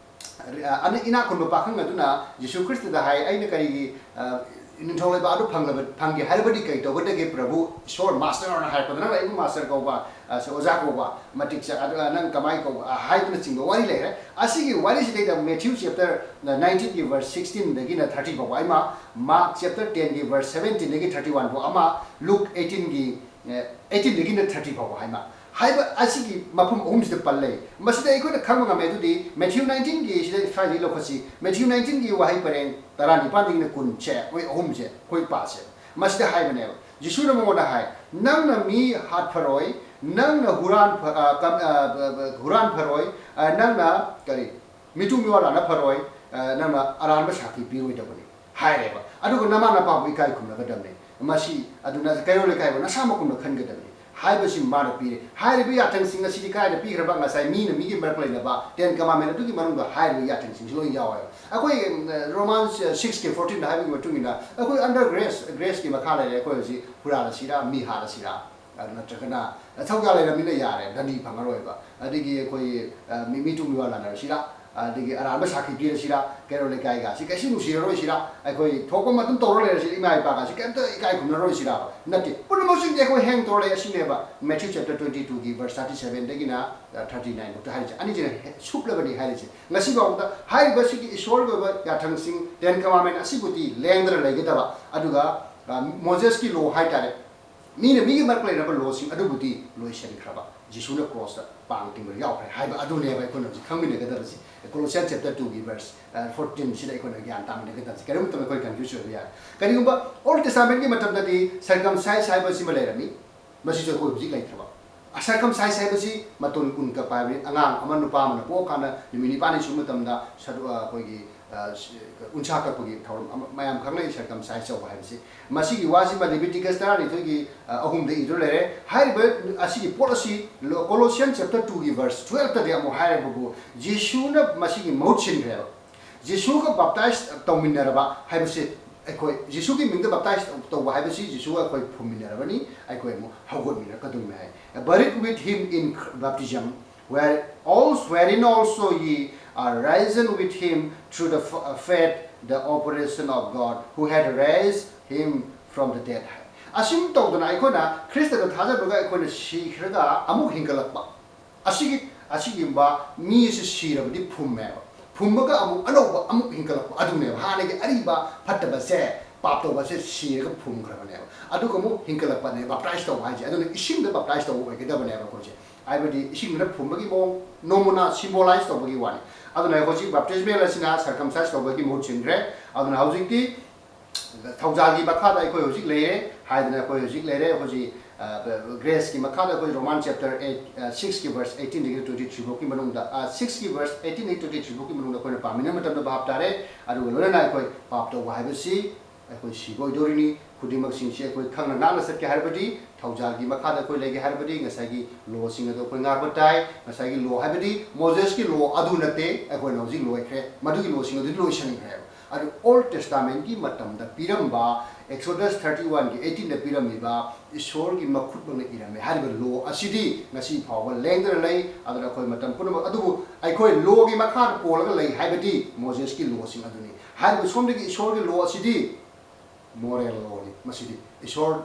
ꯑ, ꯑꯅ ꯏꯅꯥꯛ ꯈꯨꯟꯕ ꯄꯥꯈꯪ ꯑꯗꯨꯅ ꯖꯤꯁꯨ ꯈ꯭ꯔꯤꯁꯇꯗ ꯍꯥꯏ, "ꯑꯩꯅ ꯀꯔꯤꯒꯤ, ꯑ, ꯅꯤꯡꯊꯧ ꯂꯩꯕꯥꯛ ꯑꯗꯨ ꯐꯪꯂꯕ, ꯐꯪꯒꯦ ꯍꯥꯏꯔꯕꯗꯤ ꯀꯩ ꯇꯧꯒꯗꯒꯦ ꯄ꯭ꯔꯚꯨ?" "ꯏꯁꯣꯔ, ꯃꯥꯁꯇꯔ" ꯑꯅ ꯍꯥꯏꯔꯛꯄꯗ, "ꯅꯪꯅ ꯑꯩꯕꯨ ꯃꯥꯁꯇꯔ ꯀꯧꯕ, ꯑ, ꯁꯦ ꯑꯣꯖꯥ ꯀꯧꯕ ꯃꯇꯤꯛ ꯆꯥ-, ꯑꯗꯨ, ꯑ, ꯅꯪ ꯀꯃꯥꯏꯅ ꯀꯧꯕ?" ꯑ, ꯍꯥꯏꯕꯅꯆꯤꯡꯕ ꯋꯥꯔꯤ ꯂꯩꯔꯦ꯫ ꯑꯁꯤꯒꯤ ꯋꯥꯔꯤꯁꯤꯗꯩꯗ Matthew chapter nineteenꯒꯤ verse sixteenꯗꯒꯤꯅ thirty ꯐꯥꯎꯕ ꯑꯃ, Mark chapter tenꯒꯤ verse seventeenꯗꯒꯤ thirty one ꯐꯥꯎ ꯑꯃ, Luke eighteenꯒꯤ, ꯑ, eighteenꯗꯒꯤꯅ thirty ꯐꯥꯎꯕ ꯍꯥꯏꯃ ꯍꯥꯏꯕ ꯑꯁꯤꯒꯤ ꯃꯐꯝ ꯑꯍꯨꯝꯁꯤꯗ ꯄꯜ ꯂꯩ꯫ ꯃꯁꯤꯗ ꯑꯩꯈꯣꯏꯅ ꯈꯪꯕ ꯉꯝꯃꯦ꯫ ꯑꯗꯨꯗꯤ Matthew nineteenꯒꯤ ꯁꯤꯗ ꯁ꯭ꯋꯥꯏꯗꯒꯤ ꯂꯧꯈꯠꯁꯤ꯫ Matthew nineteenꯒꯤ ꯋꯥꯍꯩ ꯄꯔꯦꯡ ꯇꯔꯥꯅꯤꯄꯥꯟꯗꯒꯤꯅ ꯀꯨꯟꯁꯦ, ꯃꯣꯏ ꯑꯍꯨꯝꯁꯦ ꯑꯩꯈꯣꯏ ꯄꯥꯁꯦ꯫ ꯃꯁꯤꯗ ꯍꯥꯏꯕꯅꯦꯕ, ꯖꯤꯁꯨꯅ ꯃꯉꯣꯟꯗ ꯍꯥꯏ, "ꯅꯪꯅ ꯃꯤ ꯍꯥꯠꯐꯔꯣꯏ, ꯅꯪꯅ ꯍꯨꯔꯥꯟ ꯐ-, ꯑ, ꯀꯝ-, ꯑ, ꯕ-, ꯕ-, ꯍꯨꯔꯥꯟ ꯐꯔꯣꯏ, ꯑ, ꯅꯪꯅ ꯀꯔꯤ, ꯃꯤꯇꯨ ꯃꯤꯋꯥ ꯂꯥꯟꯅ ꯐꯔꯣꯏ, ꯑ, ꯅꯪꯅ ꯑꯔꯥꯟꯕ ꯁꯥꯈꯤ ꯄꯤꯔꯣꯏꯗꯕꯅꯤ" ꯍꯥꯏꯔꯦꯕ꯫ ꯑꯗꯨꯒ "ꯅꯃꯥ ꯅꯄꯥꯕꯨ ꯏꯀꯥꯏ ꯈꯨꯝꯅꯒꯗꯕꯅꯤ"꯫ ꯃꯁꯤ ꯑꯗꯨꯅ ꯀꯩꯔꯣꯜ ꯂꯩꯀꯥꯏꯕꯨ ꯅꯁꯥꯃꯛꯀꯨꯝꯅ ꯈꯟꯒꯗꯕꯅꯤ꯫ ꯍꯥꯏꯕꯁꯤ ꯃꯥꯅ ꯄꯤꯔꯦ꯫ ꯍꯥꯏꯔꯤꯕ ꯌꯥꯊꯪꯁꯤꯡ ꯑꯁꯤꯗꯤ ꯀꯗꯥꯏꯗ ꯄꯤꯈ꯭ꯔꯕ? ꯉꯁꯥꯏ ꯃꯤꯅ ꯃꯤꯒꯤ ꯃꯔꯛ ꯂꯩꯅꯕ Ten Commandment ꯑꯗꯨꯒꯤ ꯃꯅꯨꯡꯗ ꯍꯥꯏꯔꯤꯕ ꯌꯥꯊꯪꯁꯤꯡꯁꯤ ꯂꯣꯏ ꯌꯥꯎꯋꯦꯕ꯫ ꯑꯩꯈꯣꯏ ꯎꯝ, Romans six ꯀꯤ fourteen ꯗ ꯍꯥꯏꯕꯒꯤ ꯃꯇꯨꯡ ꯏꯟꯅ ꯑꯩꯈꯣꯏ under grace, grace ꯀꯤ ꯃꯈꯥ ꯂꯩꯔꯦ꯫ ꯑꯩꯈꯣꯏ ꯍꯧꯖꯤꯛ ꯍꯨꯔꯥꯜꯂꯁꯤꯔꯥ, ꯃꯤ ꯍꯥꯠꯂꯁꯤꯔꯥ, ꯑꯗꯨ ꯅꯠꯇ꯭ꯔꯒꯅ ꯊꯧꯖꯥꯜ ꯂꯩꯔꯕꯅꯤꯅ ꯌꯥꯔꯦ, ꯗꯟꯗꯤ ꯐꯪꯉꯔꯣꯏꯕ꯫ ꯑꯗꯒꯤ ꯑꯩꯈꯣꯏ ꯑ, ꯃꯤ, ꯃꯤ ꯇꯨꯡꯒꯤ ꯋꯥ ꯂꯥꯟꯅꯔꯁꯤꯔꯥ, ꯑꯗꯒꯤ ꯑꯔꯥꯟꯕ ꯁꯥꯈꯤ ꯄꯤꯔꯁꯤꯔꯥ, ꯀꯩꯔꯣꯜ ꯂꯩꯀꯥꯏꯒꯁꯤ ꯀꯩꯁꯨ ꯅꯨꯡꯁꯤꯔꯔꯣꯏꯁꯤꯔꯥ, ꯑꯩꯈꯣꯏ ꯊꯣꯛꯄ ꯑꯃ ꯑꯗꯨꯝ ꯇꯧꯔ ꯂꯩꯔꯁꯤꯔꯥ, ꯏꯃꯥ ꯏꯄꯥꯒꯁꯤ ꯀꯩꯝꯇ ꯏꯀꯥꯏ ꯈꯨꯝꯅꯔꯣꯏꯁꯤꯔꯥ? ꯅꯠꯇꯦ, ꯄꯨꯝꯅꯃꯛꯁꯤꯡꯁꯦ ꯑꯩꯈꯣꯏ ꯍꯦꯡ ꯇꯧꯔ ꯂꯩ꯫ ꯑꯁꯤꯅꯦꯕ Matthew chapter twenty two ꯒꯤ verse thirty seven ꯗꯒꯤꯅ thirty nine ꯐꯥꯎꯗ ꯍꯥꯏꯔꯤꯁꯦ꯫ ꯑꯅꯤꯁꯤꯅ ꯍꯦ-, ꯁꯨꯞꯂꯕꯅꯤ ꯍꯥꯏꯔꯤꯁꯦ꯫ ꯉꯁꯤ ꯐꯥꯎꯕꯗ ꯍꯥꯏꯔꯤꯕ ꯁꯤꯒꯤ ꯏꯁꯣꯔꯒꯤ ꯑꯣꯏꯕ ꯌꯥꯊꯪꯁꯤꯡ, Ten Commandment ꯑꯁꯤꯕꯨꯗꯤ ꯂꯦꯡꯗꯅ ꯂꯩꯒꯗꯕ, ꯑꯗꯨꯒ ꯑ, ꯃꯣꯖꯦꯁꯀꯤ law ꯍꯥꯏꯇꯥꯔꯦ, ꯃꯤꯅ ꯃꯤꯒꯤ ꯃꯔꯛ ꯂꯩꯅꯕ law ꯁꯤꯡ ꯑꯗꯨꯕꯨꯗꯤ ꯂꯣꯏꯁꯤꯟꯈ꯭ꯔꯕ, ꯖꯤꯁꯨꯅ cross ꯇ ꯄꯥꯡ ꯇꯤꯡꯕꯗ ꯌꯥꯎꯈ꯭ꯔꯦ ꯍꯥꯏꯕ ꯑꯗꯨꯅꯦꯕ ꯑꯩꯈꯣꯏꯅ ꯍꯧꯖꯤꯛ ꯈꯪꯃꯤꯟꯅꯒꯗꯕꯁꯤ꯫ Colossians chapter two ꯒꯤ verse fourteen ꯁꯤꯗ ꯑꯩꯈꯣꯏꯅ ꯒ꯭ꯌꯥꯟ ꯇꯥꯃꯤꯟꯅꯒꯗꯕꯁꯤ꯫ ꯀꯔꯤꯒꯨꯝꯕ ꯃꯇꯝꯗ ꯑꯩꯈꯣꯏ confuse ꯑꯣꯏꯕ ꯌꯥꯏ꯫ ꯀꯔꯤꯒꯨꯝꯕ Old Testament ꯀꯤ ꯃꯇꯝꯗꯗꯤ circumcise ꯍꯥꯏꯕꯁꯤꯃ ꯂꯩꯔꯝꯃꯤ, ꯃꯁꯤꯁꯨ ꯑꯩꯈꯣꯏ ꯍꯧꯖꯤꯛ ꯂꯩꯇ꯭ꯔꯕ꯫ Circumcise ꯍꯥꯏꯕꯁꯤ ꯃꯇꯣꯟ ꯀꯨꯟ ꯀꯛꯄ ꯍꯥꯏꯕꯅꯤ꯫ ꯑꯉꯥꯡ ꯑꯃ, ꯅꯨꯄꯥ ꯑꯃꯅ ꯄꯣꯛꯑꯀꯥꯟꯗ ꯅꯨꯃꯤꯠ ꯅꯤꯄꯥꯟꯅꯤ ꯁꯨꯕ ꯃꯇꯝꯗ ꯁꯔꯨ-, ꯑ, ꯑꯩꯈꯣꯏꯒꯤ, ꯑ, ꯁꯤ-, ꯎꯟꯁꯥ ꯀꯛꯄꯒꯤ ꯊꯧꯔꯝ ꯑꯃ ꯃꯌꯥꯝ ꯈꯪꯅꯩ, circumcise ꯇꯧꯕ ꯍꯥꯏꯕꯁꯤ꯫ ꯃꯁꯤꯒꯤ ꯋꯥꯁꯤꯃ Leviticus ꯇꯔꯥꯅꯤꯊꯣꯏꯒꯤ, ꯑ, ꯑꯍꯨꯝꯗ ꯏꯗꯨꯅ ꯂꯩꯔꯦ꯫ ꯍꯥꯏꯔꯤꯕ ꯑꯁꯤꯒꯤ ꯄꯣꯠ ꯑꯁꯤ ꯂꯣ-, Colossians chapter two ꯒꯤ verse twelve ꯇꯗꯤ ꯑꯃꯨꯛ ꯍꯥꯏꯔꯕꯕꯨ, ꯖꯤꯁꯨꯅ ꯃꯁꯤꯒꯤ ꯃꯍꯨꯠ ꯁꯤꯟꯈ꯭ꯔꯦꯕ꯫ ꯖꯤꯁꯨꯒ baptize ꯇꯧꯃꯤꯟꯅꯔꯕ ꯍꯥꯏꯕꯁꯤ, ꯑꯩꯈꯣꯏ ꯖꯤꯁꯨꯒꯤ ꯃꯤꯡꯗ baptize ꯇꯧꯕ ꯍꯥꯏꯕꯁꯤ ꯖꯤꯁꯨꯒ ꯑꯩꯈꯣꯏ ꯐꯨꯝꯃꯤꯟꯅꯔꯕꯅꯤ, ꯑꯩꯈꯣꯏ ꯑꯃꯨꯛ ꯍꯧꯒꯠꯃꯤꯟꯅꯔꯛꯀꯗꯣꯏꯅꯤ ꯍꯥꯏ꯫ Buried with him in baptism, where also, wherein also ye are risen with him through the f-, faith, the operation of God, who had raised him from the dead ꯍꯥꯏ꯫ ꯑꯁꯨꯝ ꯇꯧꯗꯅ ꯑꯩꯈꯣꯏꯅ ꯈ꯭ꯔꯤꯁꯇꯗ ꯊꯥꯖꯕꯒ ꯑꯩꯈꯣꯏꯅ ꯁꯤꯈ꯭ꯔꯒ ꯑꯃꯨꯛ ꯍꯤꯡꯒꯠꯂꯛꯄ꯫ ꯑꯁꯤꯒꯤ, ꯑꯁꯤꯒꯨꯝꯕ ꯃꯤ ꯑꯁꯤ ꯁꯤꯔꯕꯗꯤ ꯐꯨꯝꯃꯦꯕ꯫ ꯐꯨꯝꯃꯒ ꯑꯃꯨꯛ ꯑꯅꯧꯕ ꯑꯃꯨꯛ ꯍꯤꯡꯒꯠꯂꯛꯄ ꯑꯗꯨꯅꯦꯕ꯫ ꯍꯥꯟꯅꯒꯤ ꯑꯔꯤꯕ ꯐꯠꯇꯕꯁꯦ, ꯄꯥꯞ ꯇꯧꯕꯁꯦ ꯁꯤꯔꯒ ꯐꯨꯝꯈ꯭ꯔꯕꯅꯦꯕ꯫ ꯑꯗꯨꯒ ꯑꯃꯨꯛ ꯍꯤꯡꯒꯠꯂꯛꯄꯅꯦ baptize ꯇꯧꯕ ꯍꯥꯏꯁꯦ꯫ ꯑꯗꯨꯅ ꯏꯁꯤꯡꯗ baptize ꯇꯧꯕ ꯑꯣꯏꯒꯗꯕꯅꯦꯕ ꯑꯩꯈꯣꯏꯁꯦ꯫ ꯍꯥꯏꯕꯗꯤ ꯏꯁꯤꯡꯗꯨꯅ ꯐꯨꯝꯕꯒꯤ ꯃꯑꯣꯡ, ꯅꯃꯨꯅꯥ, symbolize ꯇꯧꯕꯒꯤ ꯋꯥꯅꯤ꯫ ꯑꯗꯨꯅ ꯍꯧꯖꯤꯛ baptismal ꯑꯁꯤꯅ circumcise ꯇꯧꯕꯒꯤ ꯃꯍꯨꯠ ꯁꯤꯟꯈ꯭ꯔꯦ꯫ ꯑꯗꯨꯅ ꯍꯧꯖꯤꯛꯇꯤ ꯊꯧꯖꯥꯜꯒꯤ ꯃꯈꯥꯗ ꯑꯩꯈꯣꯏ ꯍꯧꯖꯤꯛ ꯂꯩꯔꯦ ꯍꯥꯏꯗꯅ ꯑꯩꯈꯣꯏ ꯍꯧꯖꯤꯛ ꯂꯩꯔꯦ꯫ ꯑꯩꯈꯣꯏꯁꯤ, ꯑ, grace ꯀꯤ ꯃꯈꯥꯗ ꯑꯩꯈꯣꯏ Roman chapter eight, ꯑ, six ꯀꯤ verse eighteen ꯗꯒꯤꯅ twenty three ꯐꯥꯎꯒꯤ ꯃꯅꯨꯡꯗ, ꯑ, six ꯀꯤ verse eighteen ꯗꯒꯤ twenty three ꯐꯥꯎꯒꯤ ꯃꯅꯨꯡꯗ ꯑꯩꯈꯣꯏꯅ ꯄꯥꯃꯤꯟꯅꯕ ꯃꯇꯝꯗ ꯚꯥꯞ ꯇꯥꯔꯦ꯫ ꯑꯗꯨꯒ ꯂꯣꯏꯅꯅ ꯑꯩꯈꯣꯏ ꯄꯥꯞ ꯇꯧꯕ ꯍꯥꯏꯕꯁꯤ ꯑꯩꯈꯣꯏ ꯁꯤꯕ ꯑꯣꯏꯗꯣꯔꯤꯅꯤ꯫ ꯈꯨꯗꯤꯡꯃꯛꯁꯤꯡꯁꯤ ꯑꯩꯈꯣꯏ ꯈꯪꯅ ꯉꯥꯛꯅ ꯆꯠꯀꯦ ꯍꯥꯏꯔꯕꯗꯤ, ꯊꯧꯖꯥꯜꯒꯤ ꯃꯈꯥꯗ ꯑꯩꯈꯣꯏ ꯂꯩꯒꯦ ꯍꯥꯏꯔꯕꯗꯤ, ꯉꯁꯥꯏꯒꯤ ꯂꯣꯁꯤꯡ ꯑꯗꯨ ꯑꯩꯈꯣꯏ ꯉꯥꯛꯄ ꯇꯥꯏ꯫ ꯉꯁꯥꯏꯒꯤ ꯂꯣ ꯍꯥꯏꯕꯗꯤ ꯃꯣꯖꯦꯁꯀꯤ ꯂꯣ ꯑꯗꯨ ꯅꯠꯇꯦ, ꯑꯩꯈꯣꯏꯅ ꯍꯧꯖꯤꯛ ꯂꯣꯏꯈ꯭ꯔꯦ, ꯃꯗꯨꯒꯤ ꯂꯣꯁꯤꯡ ꯑꯗꯨꯗꯤ ꯂꯣꯏꯁꯤꯟꯈ꯭ꯔꯦꯕ꯫ ꯑꯗꯨ Old Testament ꯀꯤ ꯃꯇꯝꯗ ꯄꯤꯔꯝꯕ, Exodus thirty one ꯒꯤ eighteen ꯗ ꯄꯤꯔꯝꯃꯤꯕ ꯏꯁꯣꯔꯒꯤ ꯃꯈꯨꯠꯃꯛꯅ ꯏꯔꯝꯃꯦ ꯍꯥꯏꯔꯤꯕ ꯂꯣ ꯑꯁꯤꯗꯤ ꯉꯁꯤ ꯐꯥꯎꯕ ꯂꯦꯡꯗꯅ ꯂꯩ꯫ ꯑꯗꯨꯅ ꯑꯩꯈꯣꯏ ꯃꯇꯝ ꯄꯨꯝꯅꯃꯛ ꯑꯗꯨꯕꯨ ꯑꯩꯈꯣꯏ ꯂꯣꯒꯤ ꯃꯈꯥꯗ ꯄꯣꯜꯂꯒ ꯂꯩ ꯍꯥꯏꯕꯗꯤ ꯃꯣꯖꯦꯁꯀꯤ ꯂꯣꯁꯤꯡ ꯑꯗꯨꯅꯤ꯫ ꯍꯥꯏꯔꯤꯕ ꯁꯣꯝꯗꯒꯤ ꯏꯁꯣꯔꯒꯤ ꯂꯣ ꯑꯁꯤꯗꯤ moral law ꯅꯤ꯫ ꯃꯁꯤꯗꯤ ꯏꯁꯣꯔ,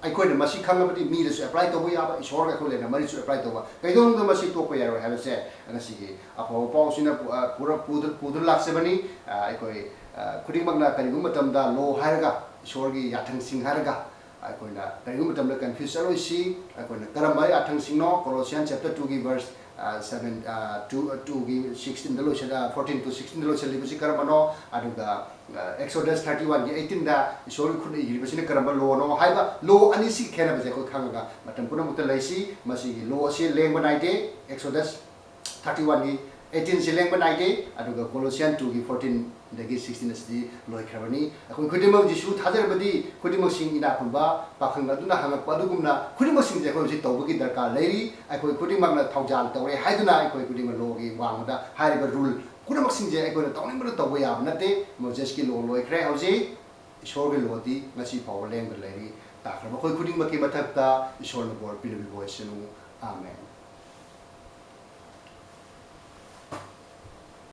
ꯑꯩꯈꯣꯏꯅ ꯃꯁꯤ ꯈꯪꯂꯕꯗꯤ ꯃꯤꯗꯁꯨ apply ꯇꯧꯕ ꯌꯥꯕ, ꯏꯁꯣꯔꯒ ꯑꯩꯈꯣꯏ ꯂꯩꯅ ꯃꯔꯤꯁꯨ apply ꯇꯧꯕ, ꯀꯩꯗꯧꯅꯨꯡꯗ ꯃꯁꯤ ꯇꯣꯛꯄ ꯌꯥꯔꯣꯏ ꯍꯥꯏꯕꯁꯦ ꯉꯁꯤꯒꯤ ꯑꯐꯕ ꯄꯥꯎꯁꯤꯅ ꯄꯨ-, ꯑ, ꯄꯨꯔ-, ꯄꯨꯗꯨ-, ꯄꯨꯗꯨꯅ ꯂꯥꯛꯆꯕꯅꯤ꯫ ꯑ, ꯑꯩꯈꯣꯏ, ꯑ, ꯈꯨꯗꯤꯡꯃꯛꯅ ꯀꯔꯤꯒꯨꯝꯕ ꯃꯇꯝꯗ ꯂꯣ ꯍꯥꯏꯔꯒ, ꯏꯁꯣꯔꯒꯤ ꯌꯥꯊꯪꯁꯤꯡ ꯍꯥꯏꯔꯒ ꯑꯩꯈꯣꯏꯅ ꯀꯔꯤꯒꯨꯝꯕ ꯃꯇꯝꯗ confuse ꯆꯠꯂꯣꯏꯁꯤ꯫ ꯑꯩꯈꯣꯏꯅ ꯀꯔꯝꯕ ꯌꯥꯊꯪꯁꯤꯡꯅꯣ? Colossians chapter two ꯒꯤ verse, ꯑ, seven, ꯑ, two, two ꯒꯤ sixteen ꯗ ꯂꯣꯏꯁꯤꯜ-, ꯑ, fourteen to sixteen ꯗ ꯂꯣꯏꯁꯤꯜꯂꯤꯕꯁꯤ ꯀꯔꯝꯕꯅꯣ? ꯑꯗꯨꯒ, ꯑ, Exodus thirty one ꯒꯤ eighteen ꯗ ꯏꯁꯣꯔꯒꯤ ꯈꯨꯠꯅ ꯏꯔꯤꯕꯁꯤꯅ ꯀꯔꯝꯕ ꯂꯣꯅꯣ ꯍꯥꯏꯕ ꯂꯣ ꯑꯅꯤꯁꯤꯒꯤ ꯈꯦꯠꯅꯕꯁꯦ ꯑꯩꯈꯣꯏ ꯈꯪꯉꯒ ꯃꯇꯝ ꯄꯨꯝꯅꯃꯛꯇ ꯂꯩꯁꯤ꯫ ꯃꯁꯤꯒꯤ ꯂꯣ ꯑꯁꯤ ꯂꯦꯡꯕ ꯅꯥꯏꯗꯦ꯫ Exodus thirty one ꯒꯤ eighteen ꯁꯤ ꯂꯦꯡꯕ ꯅꯥꯏꯗꯦ, ꯑꯗꯨꯒ Colossians two ꯒꯤ fourteen ꯗꯒꯤ sixteen ꯑꯁꯤꯗꯤ ꯂꯣꯏꯈ꯭ꯔꯕꯅꯤ꯫ ꯑꯩꯈꯣꯏ ꯈꯨꯗꯤꯡꯃꯛ ꯖꯤꯁꯨ ꯊꯥꯖꯔꯕꯗꯤ ꯈꯨꯗꯤꯡꯃꯛꯁꯤꯡ ꯏꯅꯥꯛ ꯈꯨꯟꯕ ꯄꯥꯈꯪ ꯑꯗꯨꯅ ꯍꯪꯉꯛꯄ ꯑꯗꯨꯒꯨꯝꯅ ꯈꯨꯗꯤꯡꯃꯛꯁꯤꯡꯁꯦ ꯑꯩꯈꯣꯏ ꯍꯧꯖꯤꯛ ꯇꯧꯕꯒꯤ ꯗꯔꯀꯥꯔ ꯂꯩꯔꯤ꯫ ꯑꯩꯈꯣꯏ ꯈꯨꯗꯤꯡꯃꯛꯅ ꯊꯧꯖꯥꯜ ꯇꯧꯔꯦ ꯍꯥꯏꯗꯨꯅ ꯑꯩꯈꯣꯏ ꯈꯨꯗꯤꯡꯃꯛ ꯂꯣꯒꯤ ꯋꯥꯡꯃꯗ ꯍꯥꯏꯔꯤꯕ ꯔꯨꯜ ꯄꯨꯝꯅꯃꯛꯁꯤꯡꯁꯦ ꯑꯩꯈꯣꯏꯅ ꯇꯧꯅꯤꯡꯕꯅ ꯇꯧꯕ ꯌꯥꯕ ꯅꯠꯇꯦ꯫ ꯃꯣꯖꯦꯁꯀꯤ ꯂꯣ ꯂꯣꯏꯈ꯭ꯔꯦ꯫ ꯍꯧꯖꯤꯛ ꯏꯁꯣꯔꯒꯤ ꯂꯣꯗꯤ ꯉꯁꯤ ꯐꯥꯎꯕ ꯂꯦꯡꯗꯅ ꯂꯩꯔꯤ꯫ ꯇꯥꯈ꯭ꯔꯕ ꯑꯩꯈꯣꯏ ꯈꯨꯗꯤꯡꯃꯛꯀꯤ ꯃꯊꯛꯇ ꯏꯁꯣꯔꯅ ꯕꯣꯔ ꯄꯤꯅꯕꯤꯕ ꯑꯣꯏꯁꯅꯨ꯫ ꯑꯥꯃꯦꯟ꯫